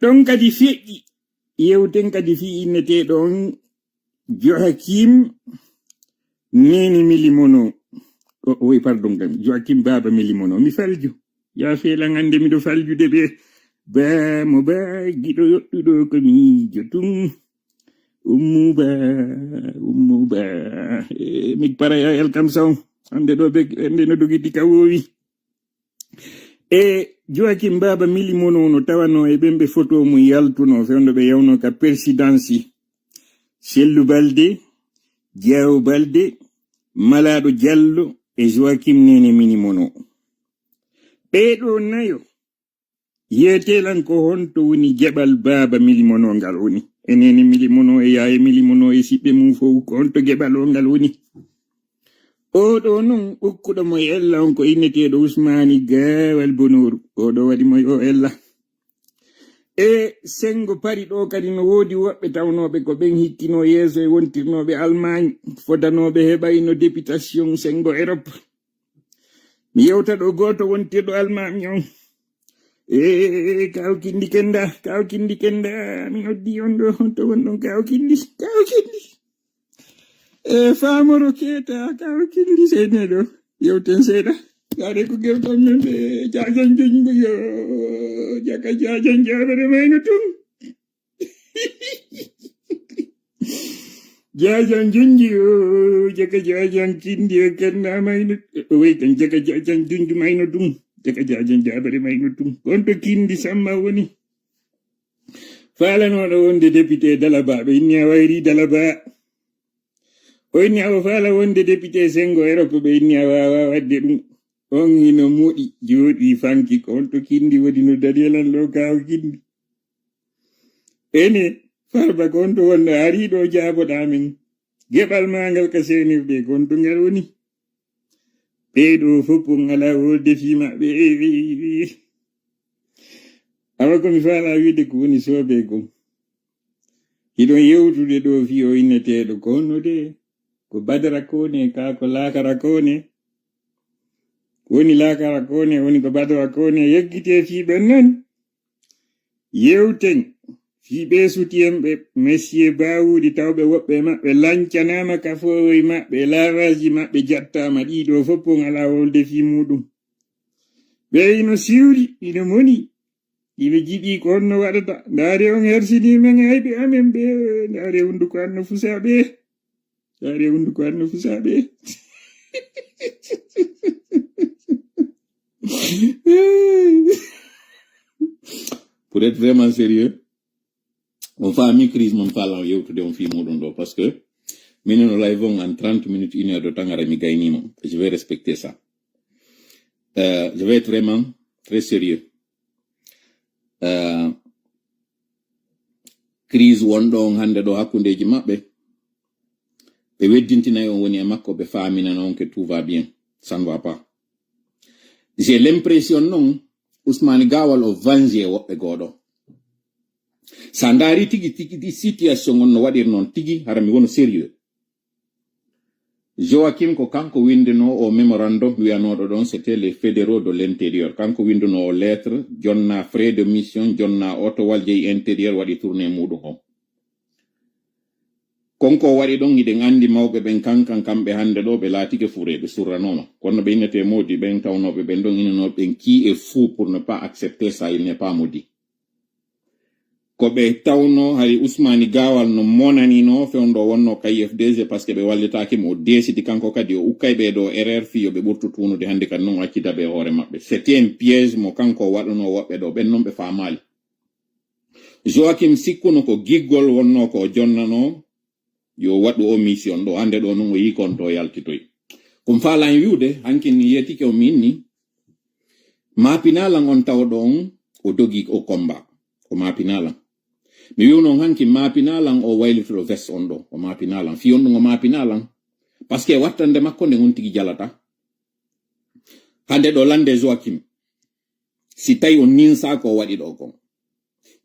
Ɗon kadi feƴƴi yewten kadi fii inneteeɗo on Joakim Nene Milimono. O, oui, pardon, kam. Joakim Baba Milimono. Mi falju. Ya felan hannde miɗo faljude ɓe. Ba mo ba giɗo yoɗɗuɗo ko miijo tun. Ummu ba, ummu ba. E, mi para ya el kam saw. Hannde ɗo ɓe, hannde no dogiti ka wowi. E Joakim Baba Milimono no tawano e ɓen ɓe foto mum yaltuno fewndo ɓe yawno ka persidansi. Sellu Balde, Jeewo Balde, Malaaɗo Jallo e Joakim Nene Milimono. Ɓee ɗo nayo, yeetelan ko honto woni jaɓal Baaba Milimono ngal woni? E Nene Milimono e Yaaye Milimono e siɓɓe mum fow, ko honto geɓal o ngal woni? Oo ɗo non ukkuɗo mo e ella on ko inneteeɗo Usmaani Gaawal Bonooru. Oo ɗo waɗi mo e o ella. E senngo Pari ɗo kadi no woodi woɓɓe tawnooɓe ko ɓen hikkinoo yeeso e wontirnooɓe Almaañ, fodanooɓe heɓayno députation senngo Erop. Mi yewta ɗo gooto wontirɗo Almaañ on. E kawkindi kenda, kawkindi kenda, mi noddi on ɗo, honto wonɗon kawkindi, kawkindi. E faamoro keeta kawkindi seyneɗo yewten seeɗa. Yaade ko gewtan men ɓe jajan jungo yo jaka jajan jabere mayno tun. Jajan junji yo jaka jajan kindi e kenna mayno. Wey kan jaka jajan junju mayno tun. Jaka jajan jabere mayno tun. Konto kindi samma woni. Faalanooɗo wonde député Dalaba ɓe inni a wayri Dalaba. O inni awa faala wonde député Sengo Europe ɓe inni a waawa waɗde ɗum. On hino moɗi, jooɗi fanki, ko on to kindi woni no dadi e lan ɗo kaaw kindi. Ene, Farba, ko on to wonɗo arii ɗo jaaboɗaa men. Geɓal maa ngal ka seenirde, ko on to ngal woni. Ɓee ɗo fof on alaa wolde fii maɓɓe. Awa ko mi faalaa wiide ko woni soobee gom. Hiɗon yewtude ɗo fii o inneteeɗo ko honno de? Ko Badara Kone, kaa ko Laakara Kone? Ko woni Laakara Kone, woni ko Badara Kone, yeggitee fii ɓen non. Yewten fii ɓee sutiyen ɓe Monsieur Bawuɗi, tawɓe woɓɓe e maɓɓe lancanaama, kafoowoy maɓɓe, laaraaji maɓɓe jattaama, ɗii ɗo fof on alaa wolde fii muuɗum. Ɓe ino siwri, ino moni, ino jiɗi ko honno waɗata. Ndaare on hersinii men ayɓe amen ɓe, ndaare hunduko an no fusaa ɓe. Ndaare hunduko an no fusaa ɓe. Pour être vraiment sérieux, on faami crise mon faalaa yewtude on fii muuɗum ɗo, parce que minen no live on en trente minutes, une heure de temps, ara mi gaynii mo. Je vais respecter ça. Euh, je vais être vraiment très sérieux. Euh, crise wonɗo on hannde ɗo hakkundeeji maɓɓe, ɓe weddintinay on woni e makko, ɓe faaminana on que tout va bien, ça ne va pas. J'ai l'impression non, Ousmane Gawal o vengé woɓɓe goo ɗo. Sa ndaari tigi tigi ɗi situation on no waɗir noon tigi, hara mi wono sérieux. Joachim ko kanko winndunoo o mémorandum wiyanooɗo ɗon, c'était les fédéraux de l'intérieur. Kanko winndunoo o lettre, jonna frais de mission, jonna otowal, jeyi intérieur, waɗi tournée muuɗum on. Konko o waɗi ɗon, hiɗen anndi mawɓe ɓen kankan, kamɓe hannde ɗo ɓe laatike fuureeɓe, surranooma. Kono ɓe innetee moodi ɓen, tawnooɓe ɓen ɗon innanooɓe ɓen qui est fou pour ne pas accepter ça, il n'est pas maudit. Ko ɓe tawnoo hari Usmaani Gaawal no monaninoo fewndo wonnoo ka U F D G, parce que ɓe wallitaaki mo, o deesidi kanko kadi o ukkay ɓee ɗo erreur fii yo ɓe ɓurtu tuunude hannde kadi non o acci daɓe e hoore maɓɓe. C'était un piège mo kanko o waɗanoo woɓɓe ɗo, ɓen non ɓe faamaali. Joachim sikkuno ko giggol wonnoo ko o jonnanoo yo waɗu o mission ɗo, hannde ɗo non o yii kon to o yaltitoy. Ko mi faalaa hen wi'ude, hankin mi yeetike o mi inni, maapinaa lan on tawɗo on o dogi o combat, o maapinaa lan. Mi wi'u non hankin maapinaa lan o waylitoɗo veste on ɗo, o maapinaa lan. Fii on ɗum o maapinaa lan. Parce que wattande makko nden on tigi jalata. Hannde ɗo lande Joachim, si tawi on ninsaa ko o waɗi ɗo kon.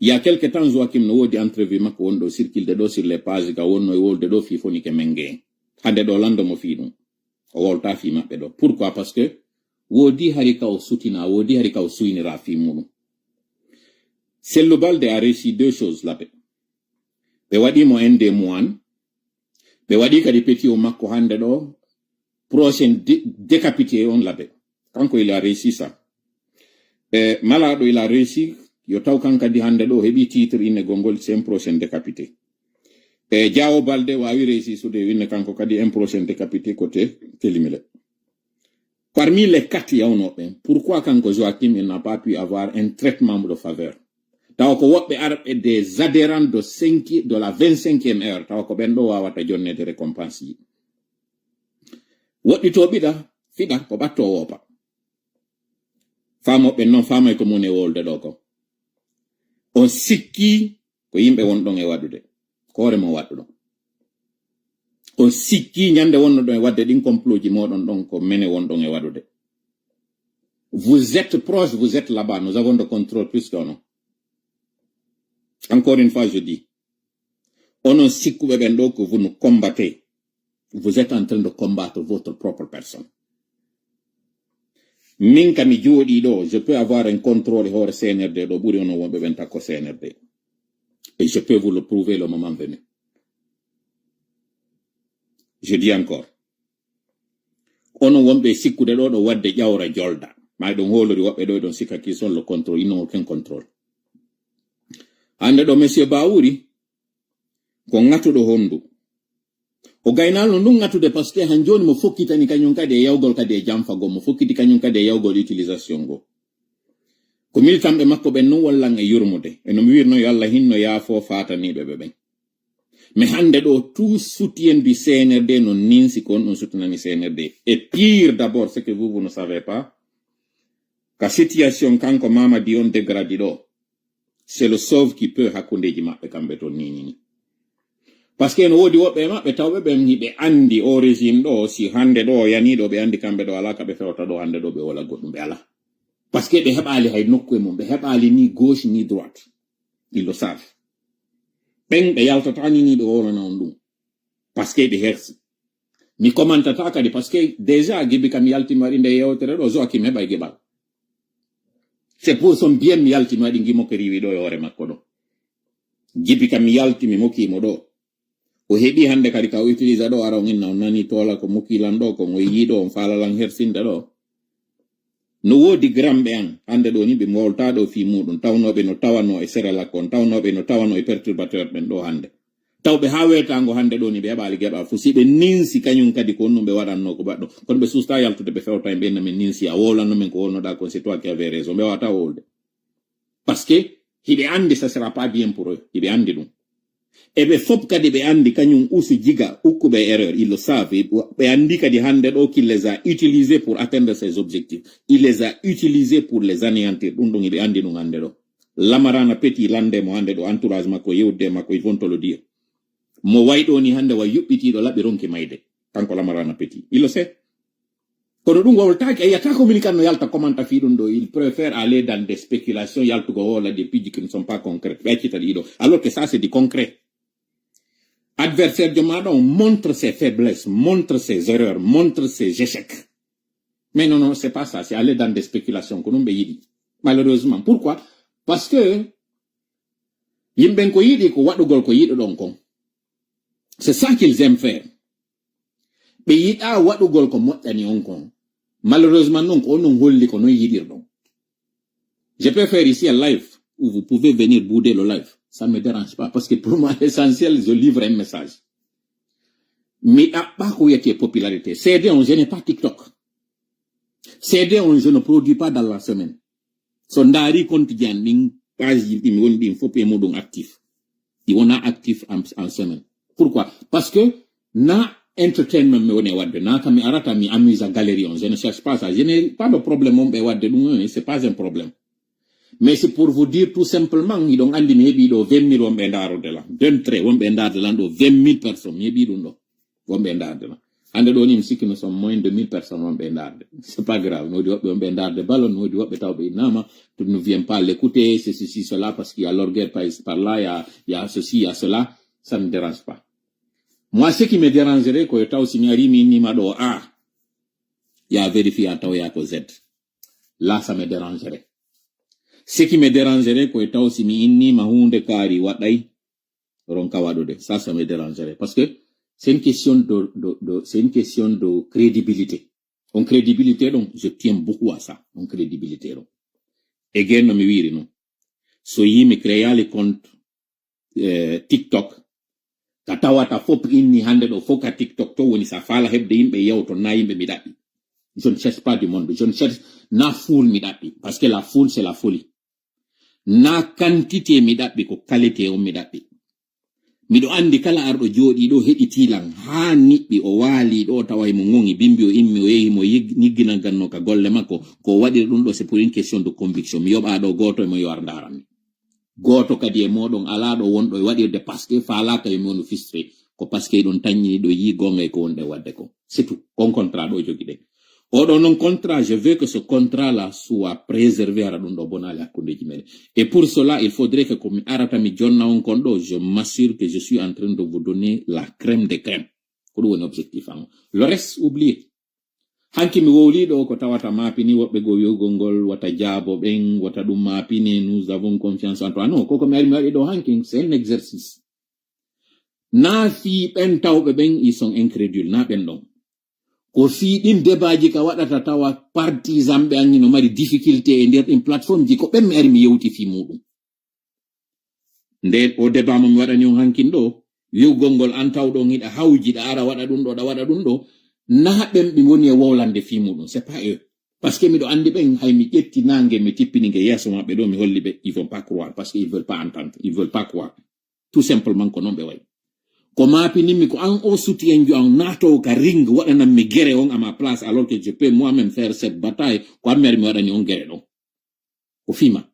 Il y a quelque temps, Joachim no woodi entrevue makko wonɗo circulde ɗo sur les pages, ka wonno e wolde ɗo fii Fonike Menge. Hannde ɗo lando mo fii ɗum. O wowltaa fii maɓɓe ɗo. Pourquoi? Parce que woodi hari ka o sutinaa, woodi hari ka o suyniraa fii muuɗum. Sellu Balde a réussi deux choses laɓe. Ɓe waɗi mo un démon, ɓe waɗi kadi petit o makko hannde ɗo, prochain dé-, décapité on laɓe. Kanko il a réussi ça. E Malaaɗo il a réussi, yo taw kan kadi hannde ɗo o heɓi titre innegol ngol, c'est un prochain décapité. E Jaawo Balde waawi réussi sude o inne kanko kadi un prochain décapité côté Télimile. Parmi les quatre yawnooɓe ɓen, pourquoi kanko Joachim il n'a pas pu avoir un traitement de faveur? Tawa ko woɓɓe arɓe des adhérents de cinq, de la vingt-cinquième heure, tawa ko ɓen ɗo waawata jonneede récompense ji. Woɗɗitoo ɓiɗa, fiɗa, ko ɓatto woopa. Faamooɓe non faamay ko mun e wolde ɗo ko. On sikki ko yimɓe won ɗon e waɗude. Ko hoore mon waɗɗuɗon. On sikki ñande wonno ɗon e waɗde ɗin complotji mooɗon ɗon ko mene won ɗon e waɗude. Vous êtes proche, vous êtes là-bas, nous avons de contrôle plus que onon. Encore une fois, je dis, onon sikkuɓe ɓen ɗo que vous nous combattez, vous êtes en train de combattre votre propre personne. Min ka mi jooɗii ɗo, je peux avoir un contrôle e hoore C N R D ɗo ɓuri onon wonɓe ɓen takko C N R D. Et je peux vous le prouver le moment venu. Je dis encore. Onon wonɓe sikkude ɗo, ɗo waɗde ƴawra jolda. Maa ɗon hoolori woɓɓe ɗo, ɗon sikka qui sont le contrôle, ils n'ont aucun contrôle. Hannde ɗo, monsieur Bawuri, ko ŋatuɗo honndu. O gaynaano ɗum ŋatude, parce que han jooni mo fokkitani kañum kadi e yawgol kadi e janfagol, mo fokkiti kañum kadi e yawgol utilisation go. Ko militanɓe makko ɓen non wallan e yurmude. E no mi wirno, yo Allah hinno yaafo faataniiɓe ɓe ɓen. Mais hannde ɗo, tout soutien du C N R D no ninsi ko on ɗum soutenani C N R D. Et pire d'abord, ce que vous, vous ne savez pas, ka situation kanko Mamadi on dégradi ɗo, c'est le sauve qui peut hakkundeji maɓɓe kamɓe toon ni, ni, ni. Parce que no woodi woɓɓe e maɓɓe tawɓe ɓen hiɓe anndi o régime ɗo, si hannde ɗo o yanii ɗo, ɓe anndi kamɓe ɗo alaa ka ɓe fewta ɗo hannde ɗo, ɓe wala goɗɗum, ɓe alaa. Parce que ɓe heɓaali hay nokku e mum, ɓe heɓaali ni gauche ni droite. Ils le savent. Ɓen ɓe yaltata ni, ni ɓe wowlana on ɗum. Parce que ɓe hersi. Mi commentata kadi, parce que déjà Gibi kam yalti mi waɗi nde yewtere ɗo, Joachim heɓa e geɓal. C'est pour son bien mi yalti mi waɗi ngimo ko riiwi ɗo e hoore makko ɗo. Gibi kam yalti mi mokki mo ɗo. O heɓi hannde kadi ka o utilisa ɗo, ara on inna on nani toola ko mokki lan ɗo, ko mo yiɗo on faala lan hersinde ɗo. No woodi gramɓe an, hannde ɗo ni ɓe mbowlta ɗo fii muɗum, tawnooɓe no tawano e Serelak on, tawnooɓe no tawano e perturbateur ɓen ɗo hannde. Taw ɓe haa weetaango hannde ɗo ni ɓe heɓaali geɓa fu, si ɓe ninsi kañum kadi ko honɗum ɓe waɗanno ko baɗɗo. Kono ɓe susta yaltude ɓe fewta en ɓe inna men ninsi, a wowlanno men ko wowlnoɗa kon, c'est toi qui avais raison. Ɓe wawata wowlde. Parce que hiɓe anndi ça sera pas bien pour eux. Hiɓe anndi ɗum. E ɓe fop kadi ɓe anndi kañum Usu Jiga ukkuɓe erreur. Ils le savent. Ɓe anndi kadi hannde ɗo qu'il les a utilisés pour atteindre ses objectifs. Il les a utilisés pour les anéantir. Ɗum ɗum hiɓe anndi ɗum hannde ɗo. Lamarana Petit lande mo hannde ɗo, entourage makko, yewde makko, ils vont te le dire. Mo way ɗo ni hannde wa yuɓɓitiiɗo laɓi ronki mayde. Kanko Lamarana Petit. Il le sait. Kono ɗum wowltaaki, a yiyata communicant no yalta commenta fii ɗum ɗo. Il préfère aller dans des spéculations, yaltugo wowla des piiji qui ne sont pas concrètes. Ɓe accita ɗiɗo. Alors que ça, c'est du concret. Adversaire jo maɗa on montre ses faiblesses, montre ses erreurs, montre ses échecs. Mais non, non, c'est pas ça. C'est aller dans des spéculations. Ko ɗum ɓe yiɗi. Malheureusement. Pourquoi? Parce que yimɓen ko yiɗi ko waɗugol ko yiɗuɗon kon. C'est ça qu'ils aiment faire. Ɓe yiɗa waɗugol ko moƴƴani on kon. Malheureusement non, ko onon holli ko non yiɗirɗon. Je peux faire ici un live où vous pouvez venir bouder le live. Ça me dérange pas. Parce que pour moi, l'essentiel, je livre un message. Mi ɗaɓɓa ko wiyete popularité. C D on, je n'ai pas TikTok. C D on, je ne produis pas dans la semaine. So ndaari compte ji an ɗin, page ji ɗin woni ɗin fof e muɗum actif. Ɗi wona actif en, en semaine. Pourquoi? Parce que na entertainment mi woni e wadde, na kam mi arata mi amuse à galerie on. Je ne cherche pas ça. Je n'ai pas de problème on ɓe wadde ɗum, hein, c'est pas un problème. Mais c'est pour vous dire tout simplement, hiɗon anndi mi heɓi ɗo vingt mille wonɓe e ndaarude lan. D'entrée, wonɓe e ndaarde lan ɗo vingt mille personnes. Mi heɓi ɗum ɗo. Wonɓe e ndaarde lan. Hannde ɗo ni mi sikki nous sommes moins de mille personnes wonɓe e ndaarde. C'est pas grave. No woodi woɓɓe wonɓe e ndaarde ballon, no woodi woɓɓe tawɓe innama, tu ne viens pas l'écouter, c'est ceci, cela, parce qu'il y a l'orgueil par, par là, il y a, il y a ceci, il y a cela. Ça ne me dérange pas. Moi, ce qui me dérangerait, ko yo taw si mi ari mi innima ɗo A, ya vérifier a taw ya ko Z. Là, ça me dérangerait. Ce qui me dérangerait, ko yo taw si mi innima huunde kaari waɗay, ronka waɗude. Ça, ça me dérangerait. Parce que c'est une question de, de, de, c'est une question de crédibilité. On crédibilité, donc, je tiens beaucoup à ça. On crédibilité, donc. Again, no mi wiiri non. So yi mi créali compte, eh, TikTok, ka tawata fof inni hannde ɗo fof ka TikTok to woni, sa faala heɓde yimɓe yewto na yimɓe mi ɗaɓɓi. Je ne cherche pas du monde. Je ne cherche na foule mi ɗaɓɓi. Parce que la foule, c'est la folie. Na quantité mi ɗaɓɓi, ko qualité on mi ɗaɓɓi. Miɗo anndi kala arɗo jooɗii ɗo heɗitii lan haa niɓɓi, o waalii ɗo tawa himo ŋoŋi, bimbi o immi, o yehi himo yig-, ñigginagannoo ka golle makko, ko o waɗiri ɗum ɗo, c'est pour une question de conviction. Mi yoɓaa ɗo gooto e mo yo ar ndaaran mi. Gooto kadi e mooɗon alaa ɗo wonɗo e waɗirde parce que faalaaka yo mi wonu fistre, ko parce que hiɗon tanñini ɗo yii goonga e ko wonɗen waɗde ko. C'est tout. Kon contrat ɗo jogiɗen. Oɗo non contrat, je veux que ce contrat-là soit préservé, hara ɗum ɗo bonaali hakkundeji meɗen. Et pour cela, il faudrait que ko mi arata mi jonna on kon ɗo, je m'assure que je suis en train de vous donner la crème des crèmes. Ko ɗum woni objectif am. Le reste, oubliez. Hanki mi wowli ɗo ko tawata maapini woɓɓe goo wi'ugol ngol wata jaabo ɓen, wata ɗum maapine, nous avons confiance en toi. Non, koko mi ari mi waɗi ɗo hanki, c'est un exercice. Na fii ɓen tawɓe ɓen, ils sont incrédules, na ɓen ɗon. Ko fii ɗin debaaji ka waɗata tawa partisan ɓe an hino mari difficulté e nder ɗin plateforme ji, ko ɓen mi ari mi yewti fii muɗum. Nde o débat mo mi waɗani on hankin ɗo, wi'ugol ngol an tawɗo on hiɗa hawji, ɗa ara waɗa ɗum ɗo, ɗa waɗa ɗum ɗo, na ɓen ɓe woni e wowlande fii muɗum, c'est pas eux. Parce que miɗo anndi ɓen, hay mi ƴetti naange, mi tippini nge yeeso maɓɓe ɗo, mi holli ɓe, ils vont pas croire, parce que ils veulent pas entendre, ils veulent pas croire. Tout simplement ko non ɓe wayi. O maapinimmi ko an o soutien jo an naatowo ka ring waɗanammi gere on à ma place, alors que je peux moi-même faire cette bataille, ko an mi ari mi waɗani on gere ɗon. Ko fima.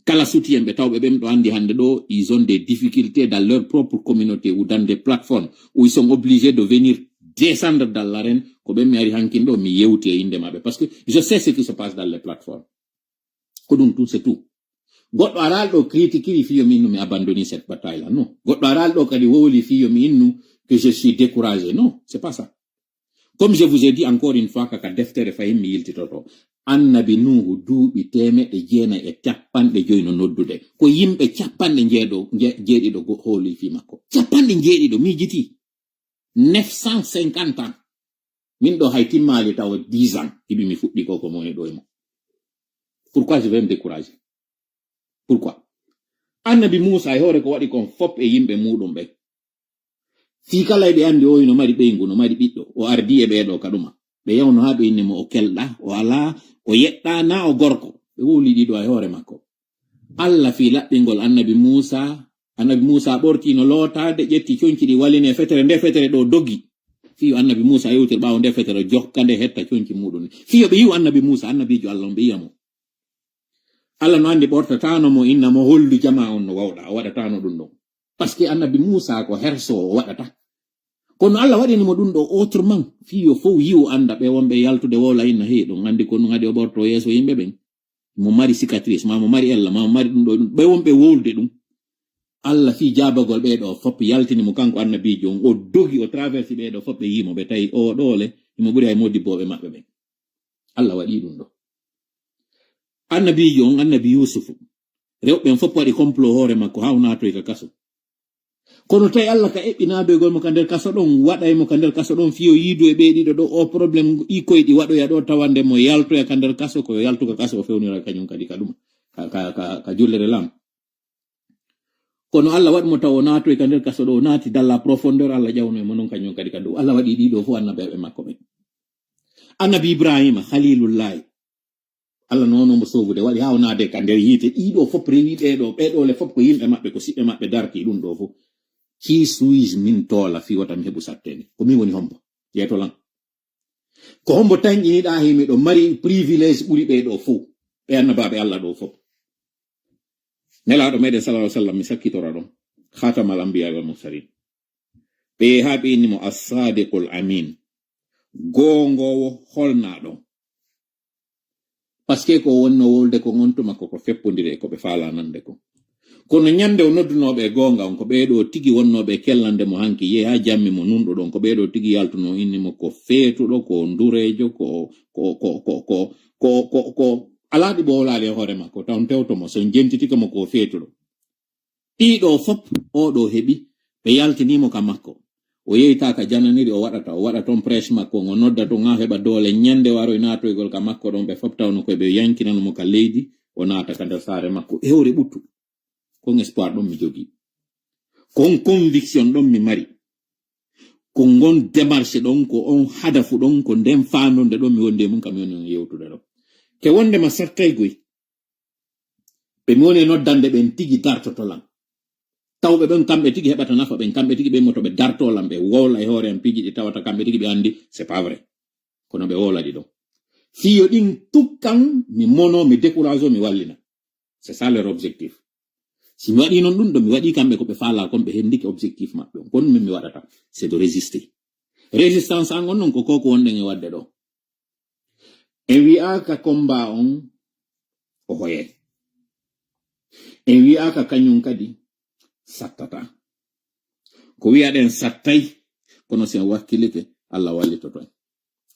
Kala soutien ɓe tawɓe ɓen ɗo andi hande ɗo, ils ont des difficultés dans leur propre communauté ou dans des plateformes où ils sont obligés de venir descendre dans l'arène, ko ɓen mi ari hankin ɗo mi yewti e inde maɓɓe. Parce que je sais ce qui se passe dans les plateformes. Ko ɗum tun, c'est tout. Goɗɗo aral ɗo critiquiri fiyo min no mi abandoni cette bataille là, non. Goɗɗo aral ɗo kadi wowli fiyo mi innu que je suis découragé, non, c'est pas ça. Comme je vous ai dit encore une fois, kaka deftere fahin mi yiltitoto. Annabi Nuhu duuɓi teemeɗɗe jeenayi e capanɗe joyi no noddude. Ko yimɓe capanɗe jeeɗo-, je-, jeeɗiɗo go-, hooli fii makko. Capanɗe jeeɗiɗo, miijiti. Neuf cent cinquante ans. Min ɗo hay timmaali tawa dix ans. Hiɓi mi fuɗɗi ko, ko moni ɗo e mo. Pourquoi je vais me décourager? Pourquoi? Annabi Muusa e hoore ko waɗi kon fop e yimɓe muuɗum ɓen. Fii kala eɓe andi o hino mari ɓeyngu, no mari ɓiɗɗo, o ardi e ɓeeɗo ka ɗuma. Ɓe yawno haa ɓe inni mo o kelɗa, o alaa, o yeɗɗa, naa o gorko. Ɓe wowli ɗiɗo e hoore makko. Alla fii laɓɓingol annabi Muusa, annabi Muusa ɓorti no lootaade, ƴetti conci ɗi walini e fetere, nde fetere ɗo dogi. Fii annabi Muusa yewtir ɓaawo nde fetere, jokka nde hetta conci muuɗum. Fii yo ɓe yi'u annabi Muusa, annabiijo Alla on, ɓe yi'a mo. Alla no andi ɓortataano mo, inna mo hollu jamaa on no wawɗa, o waɗataano ɗum ɗon. Parce que annabi Muusa ko herso o waɗata. Kono Alla waɗini mo ɗum ɗo autrement. Fii yo fow yi'u anda ɓe wonɓe yaltude wowla inna hee ɗum andi ko ɗum adi o ɓorto yeeso yimɓe ɓen. Mo mari cicatrice, ma mo mari ella, ma mo mari ɗum ɗo ɗum. Ɓe wonɓe wowlude ɗum. Alla fii jaabagol ɓee ɗo fop yaltini mo kanko annabiijo on. O dogi, o traversi ɓee ɗo fop ɓe yii mo, ɓe tawi o ɗo le, himo ɓuri hay modibbooɓe maɓɓe ɓen. Alla waɗi ɗum ɗo. Annabiijo on, annabi Yuusufu, rewɓe ɓen fop waɗi complot hoore makko haa o naatoy ka kaso. Kono tawi Alla ka eɓɓi naadoygol mo ka nder kaso ɗon, waɗay mo ka nder kaso ɗon fii o yiidu e ɓee ɗiɗo ɗo o problème ɗi koyɗi waɗoya ɗo tawande mo yaltoya ka nder kaso, ko yo yaltu ka kaso o fewnira kañum kadi ka ɗum, ka, ka, ka, ka jullere lam. Kono Alla waɗi mo taw o naatoy ka nder kaso ɗo, o naati dans la profondeur, Alla ƴawno e mo non kañum kadi ka dow. Alla waɗi ɗiɗo fof annabeeɓe makko ɓen. Annabi Ibrahima, Khalilullahi, Alla nono mo sovude, waɗi haa o naade ka nder yiite. Ɗiɗo fof rewi ɓee ɗo, ɓee ɗo le fof ko yimɓe maɓɓe, ko siɓɓe maɓɓe darti ɗum ɗo fof. Qui suis-je min toola fii wota mi heɓu sattene? Ko min woni hombo? Yeeto lan. Ko hombo tanƴiniɗaa he miɗo mari privilège ɓuri ɓee ɗo fof? Ɓe annabaaɓe Alla ɗo fof. Nelaaɗo meɗen sallallahu alaihi wasallam, mi sakkitora ɗon. Khatamal anbiya wal mursalin. Ɓe haa ɓe inni mo as-sadiqul amin. Goongowo holnaaɗo. Parce que ko wonno wolde ko on tuma ko, ko feppondire e ko ɓe faala nande ko. Kono ñande o noddunooɓe e goonga on, ko ɓee ɗo tigi wonnooɓe e kellande mo hanki, yehi haa jammi mo nunɗo ɗon, ko ɓee ɗo tigi yaltuno inni mo ko feetuɗo, ko ndureejo, ko, ko, ko, ko, ko, ko, ko, ko alaa ɗi ɓoolaali e hoore makko, taw tewto mo, so jentitike mo ko feetuɗo. Ɗiɗo fop, oo ɗo heɓi, ɓe yaltini mo ka makko. O yeyta ka jananiri o waɗata, o waɗa toon prêche makko, o nodda toon haa heɓa doole, ñande o aroy naatoygol ka makko ɗon, ɓe fop tawno koy ɓe yankinano mo ka leydi, o naata ka nder saare makko. E hoore ɓuttu. Kon espoir ɗon mi jogii. Kon conviction ɗon mi mari. Ko ngon démarche ɗon, ko on hadafu ɗon, ko nden faandonde ɗon mi wondi e mum, kam mi woni on yewtude ɗon. Ke wondema sattay goy. Ɓe mi woni e noddande ɓen tigi dartoto lan. Tawɓe ɓen kamɓe tigi heɓata nafa ɓen, kamɓe tigi ɓe moto ɓe darto lan, ɓe wowla e hoore am piiji ɗi tawata kamɓe tigi ɓe andi, c'est pas vrai. Kono ɓe wowla ɗi ɗon. Fii yo ɗin tukkan, mi mono, mi décourage, mi wallina. C'est ça leur objectif. Si mi waɗi non ɗum ɗo, mi waɗi kamɓe ko ɓe faala kon, ɓe hendike objectif maɓɓe on. Kon min mi waɗata, c'est de résister. Résistance an on non ko koko wonɗen e waɗde ɗo. En wi'aaka combat on o hoyay. En wi'aaka kañum kadi sattata. Ko wi'aɗen sattay, kono si en wakkilike, Allah wallitoto en.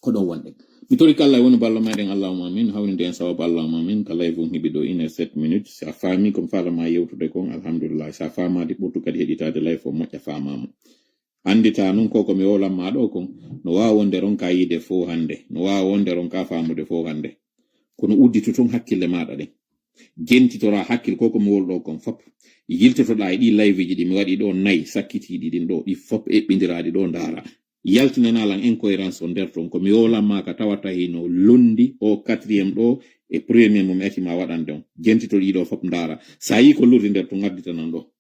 Ko ɗon wonɗen. Mi torike Allah e woni ballo meɗen, Allahumma amin. Hawnide en sababu, Allahumma amin. Ka live on heɓi ɗo une heure sept minutes. Si a faami ko mi faala ma yewtude kon, alhamdulillah. Si a faamaade, ɓurtu kadi heɗitaade live on, moƴƴa faamaama. Anndita nun ko ko mi wowlan ma ɗo kon, no waawa wonde ronka yiide fow hannde, no waawa wonde ronka faamude fow hannde. Kono udditu tun hakkille maaɗa ɗen. Jentitora hakkil ko ko mi wowli ɗo kon fop. Yiltotoɗa e ɗi liveji ɗi mi waɗi ɗo nayi, sakkitiiɗi ɗin ɗo, ɗi fop eɓɓindiraaɗi ɗo ndaara. Yaltinana lan incohérence on nder ton. Ko mi wowlan ma ka tawata hino londi o quatrième ɗo e premier mo mi acci ma waɗande on. Jentito ɗi ɗo fop ndaara. Sa yi ko lurri nder ton, additanan ɗo.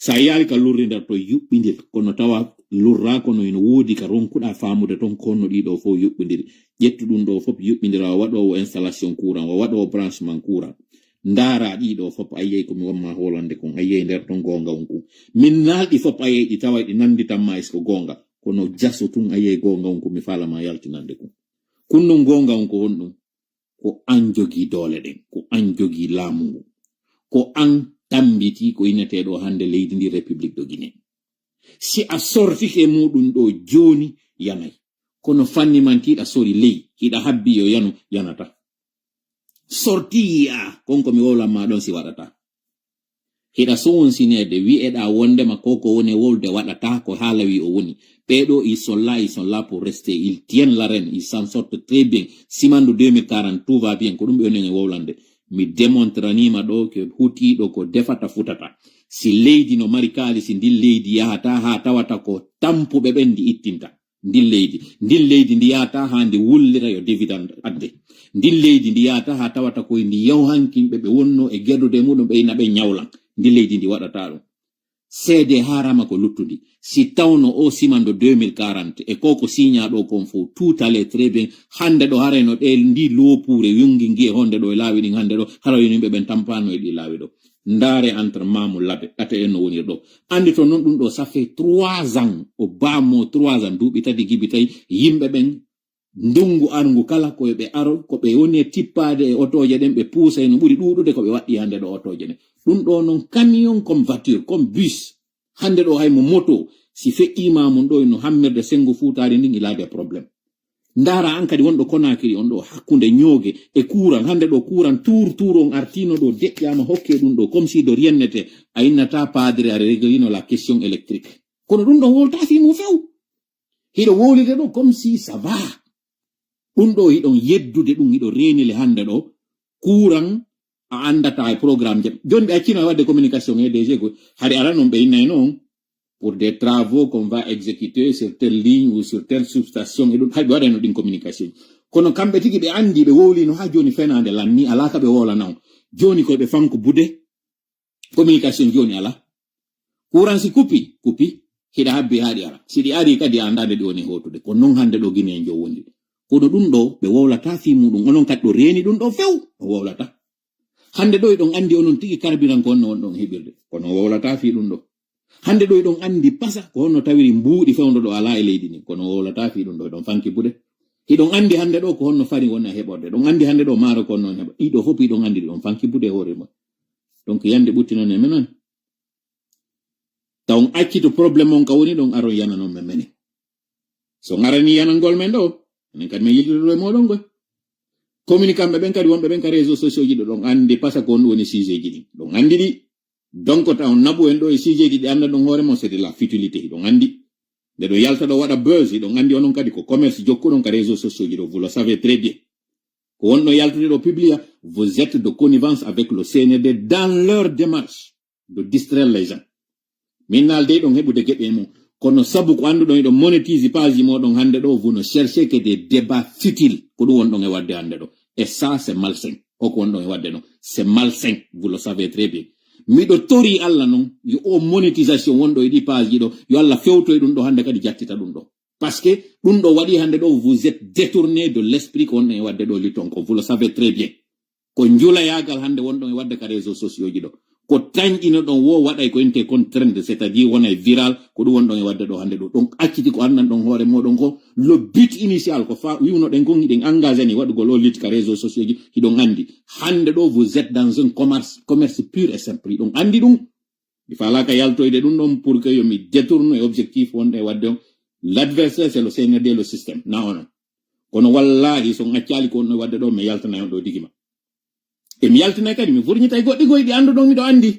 So a yaari ka lurri nder to yuɓɓindir, kono tawa lurra kono ina woodi ka ronkuɗa faamude toon, ko honno ɗiɗo fof yuɓɓindiri. Ƴettu ɗum ɗo fof yuɓɓindira, o waɗoowo installation courant, o waɗoowo branchement courant. Ndaara ɗiɗo fof, a yiyay ko mi wamma hoolande kon, a yiyay nder toon goonga on kun. Min naalɗi fof, a yiyay ɗi tawa ɗi nannditan ma est-ce que goonga. Kono jaso tun, a yiyay goonga on ko mi faala ma yaltinande kun. Kun non goonga on ko honɗum? Ko an jogii doole ɗen, ko an jogii laamu ngu. Ko an tambitii ko inetee ɗo hannde leydi ndi République de Guinée. Si a sortike e muɗum ɗo jooni, yanay. Kono fanni man tiiɗa sori ley, hiɗa habbi yo yanu, yanata. Sorti yi'a, kon ko mi wowlan ma ɗon si waɗata. Hiɗa sowonsineede, wi'eɗa wondema ko ko woni e wowlude waɗata, ko haala wi o woni. Ɓee ɗo, ils sont là, ils sont là pour rester, ils tiennent l'arène, ils s'en sortent très bien. Simando deux mille quarante, tout va bien, ko ɗum ɓe woni e wowlande. Mi démontraniima ɗo ko hutiiɗo ko defata futata. Si leydi no mari kaalisi, ndin leydi yahata haa tawata ko tampuɓe ɓen ndi ittinta. Ndin leydi, ndin leydi ndi yahata haa ndi wullira yo dividende adde. Ndin leydi ndi yahata haa tawata koye ndi yaw hankin ɓe ɓe wonno e gerdude e muɗum ɓe ina ɓe ñawlan. Ndin leydi ndi waɗata ɗum. Seede haarama ko luttundi. Si tawno o simando deux mille quarante e ko ko siña ɗo kon fof, tout allait très bien. Hannde ɗo haray no ɗe ndi loopuure yongi ngi e honde ɗo e laawi ɗin hannde ɗo, haray yimɓe ɓen tampano e ɗi laawi ɗo. Ndaare entre Maamu Labe, ata en no woniri ɗo. Anndi to non ɗum ɗo, ça fait trois ans, o baamo trois ans, duuɓi tati gibi tawi, yimɓe ɓen ndungu arngu kala ko ɓe aro, ko ɓe woni e tippaade e otooje ɗen, ɓe puusa e no ɓuri ɗuuɗude ko ɓe waɗɗi hannde ɗo otooje ɗen. Ɗum ɗo non camion comme voiture, comme bus. Hannde ɗo hay mo moto, si feƴƴiima mum ɗo no hammirde senngo fuutaari ndin, il a des problèmes. Ndaara an kadi wonɗo Conakry on ɗo hakkunde ñooge e courant, hannde ɗo courant tour tour on artiino ɗo deƴƴaama hokke ɗum ɗo, comme si de rien n'était, a innata padre a réglino la question électrique. Kono ɗum ɗo wowlata fii mum few. Hiɗo wowlide ɗo comme si ça va. Ɗum ɗo hiɗon yeddude ɗum, hiɗo reenile hannde ɗo courant a anndata e programme jam. Jooni ɓe accino e waɗde communication e D G ko hari ara noon ɓe innayno on pour des travaux qu'on va exécuter sur telle ligne ou sur telle substation e ɗum, hay ɓe waɗayno ɗin communication. Kono kamɓe tigi ɓe anndi, ɓe wowlino haa jooni fenaande lanni, alaa ka ɓe wowlana on. Jooni koye ɓe fanko bude, communication jooni alaa. Courant si kupi, kupi, hiɗa habbi haa ɗi ara. Si ɗi ari kadi a anndaa nde ɗi woni hootude. Ko non hannde ɗo Guinée en jo wondi. Kono ɗum ɗo, ɓe wowlata fii muɗum. Onon kadi ɗo reeni ɗum ɗo few, o wowlata. Hannde ɗo eɗon anndi onon tigi carburant ko honno wonɗon heɓirde. Kono o wowlata fii ɗum ɗo. Hannde ɗo eɗon anndi pasa ko honno tawiri mbuuɗi fewndo ɗo alaa e leydi ndi. Kono o wowlata fii ɗum ɗo, eɗon fanki bude. Hiɗon anndi hannde ɗo ko honno fari woni a heɓorde. Ɗon anndi hannde ɗo maaro ko honno woni heɓa. Ɗiɗo fof hiɗon anndi ɗi, on fanki bude e hoore mon. Donc yande ɓutti non e menon. Taw on acci to problème on ka woni ɗon aron yana non men mene. So ngarani yanangol men ɗo, enen kadi men yiltitoto e moɗon goy. Communiquant ɓe ɓen kadi wonɓe ɓen ka réseau sociaux ji ɗo ɗon anndi pasa ko on woni sujet ji ɗin. Ɗon anndi ɗi. Donc taw on naɓu en ɗo e sujet ji ɗi annda ɗon hoore mon c'est de la futilité. Ɗon anndi. Nde ɗo yalta ɗo waɗa buzz, ɗon anndi onon kadi ko commerce jokkuɗon ka réseau sociaux ji ɗo, vous le savez très bien. Ko wonɗo yaltude ɗo publia, vous êtes de connivence avec le C N R D dans leur démarche de distraire les gens. Min naalde ɗon heɓude geɓe e mum. Kono sabu ko annduɗon eɗon monétise page moɗon hannde ɗo, vous ne cherchez que des débats futiles. Ko ɗum wonɗon e waɗde hannde ɗo. Et ça, c'est malsain. Ko ko wonɗon e waɗde ɗon. C'est malsain. Vous le savez très bien. Miɗo tori Allah non, yo o monétisation wonɗo e ɗi page ɗo, yo Allah fewto e ɗum ɗo hannde kadi jattita ɗum ɗo. Parce que ɗum ɗo waɗi hannde ɗo, vous êtes détourné de l'esprit ko wonɗon e waɗde ɗo litton ko. Vous le savez très bien. Ko njulayaagal hannde wonɗon e waɗde ka réseau sociaux ji ɗo. Ko tanƴinoɗon wo waɗay ko inte kon trend, c'est-à-dire wonay viral, ko ɗum wonɗon e waɗde ɗo hannde ɗo. Ɗon acciti ko anndan ɗon hoore moɗon ko le but initial ko fa wiwnoɗen kon hiɗen engagé ni waɗugol o lit ka réseau sociaux ji, hiɗon anndi. Hannde ɗo vous êtes dans un commerce, commerce pur et simple. Hiɗon anndi ɗum. Mi faalaaka yaltoyde ɗum ɗon pour que yo mi détourne e objectif wonɗo e waɗde on. L'adversaire, c'est le C N R D, le système. Na onon. Kono wallahi so on accaali ko wonɗo e waɗde ɗo, mi yaltanay on ɗo digima. E mi yaltinay kadi, mi furñitay goɗɗi goy ɗi annduɗon miɗo anndi.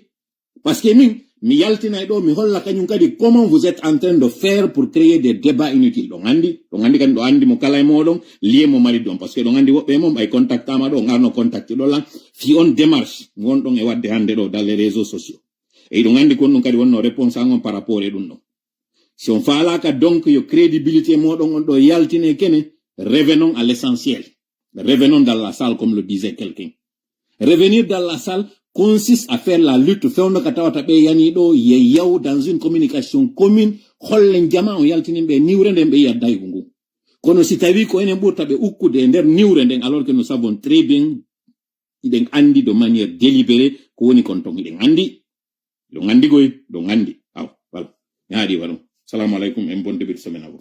Parce que min, mi yaltinay ɗo, mi holla kañum kadi comment vous êtes en train de faire pour créer des débats inutiles. Ɗon anndi, ɗon anndi kadi ɗo anndi mo kala e moɗon, lié mo mari ɗon. Parce que ɗon anndi woɓɓe e mon, ɓay contactama ɗo, on arno contacte ɗo lan, fi on démarche, wonɗon e waɗde hannde ɗo dans les réseaux sociaux. E hiɗon anndi kon ɗum kadi wonno réponse an on par rapport e ɗum ɗon. Si on faalaaka donc yo crédibilité moɗon on ɗo yaltine kene, revenons à l'essentiel. Revenons dans la salle, comme le disait quelqu'un. Revenir dans la salle, consiste à faire la lutte, fewndo ka tawata ɓe yani ɗo, ye yaw dans une communication commune, hollen jama on yaltinin ɓe niwre nden ɓe yadday ko ngu. Kono si tawi ko enen ɓurta ɓe ukkude e nder niwre nden, alors que nous savons très bien, hiɗen andi de manière délibérée ko woni kon ton, hiɗen andi. Hiɗon andi koy, hiɗon andi. Aw, voilà. Mi haɗi wano. Salamu alaikum, en bon début de semaine à vous.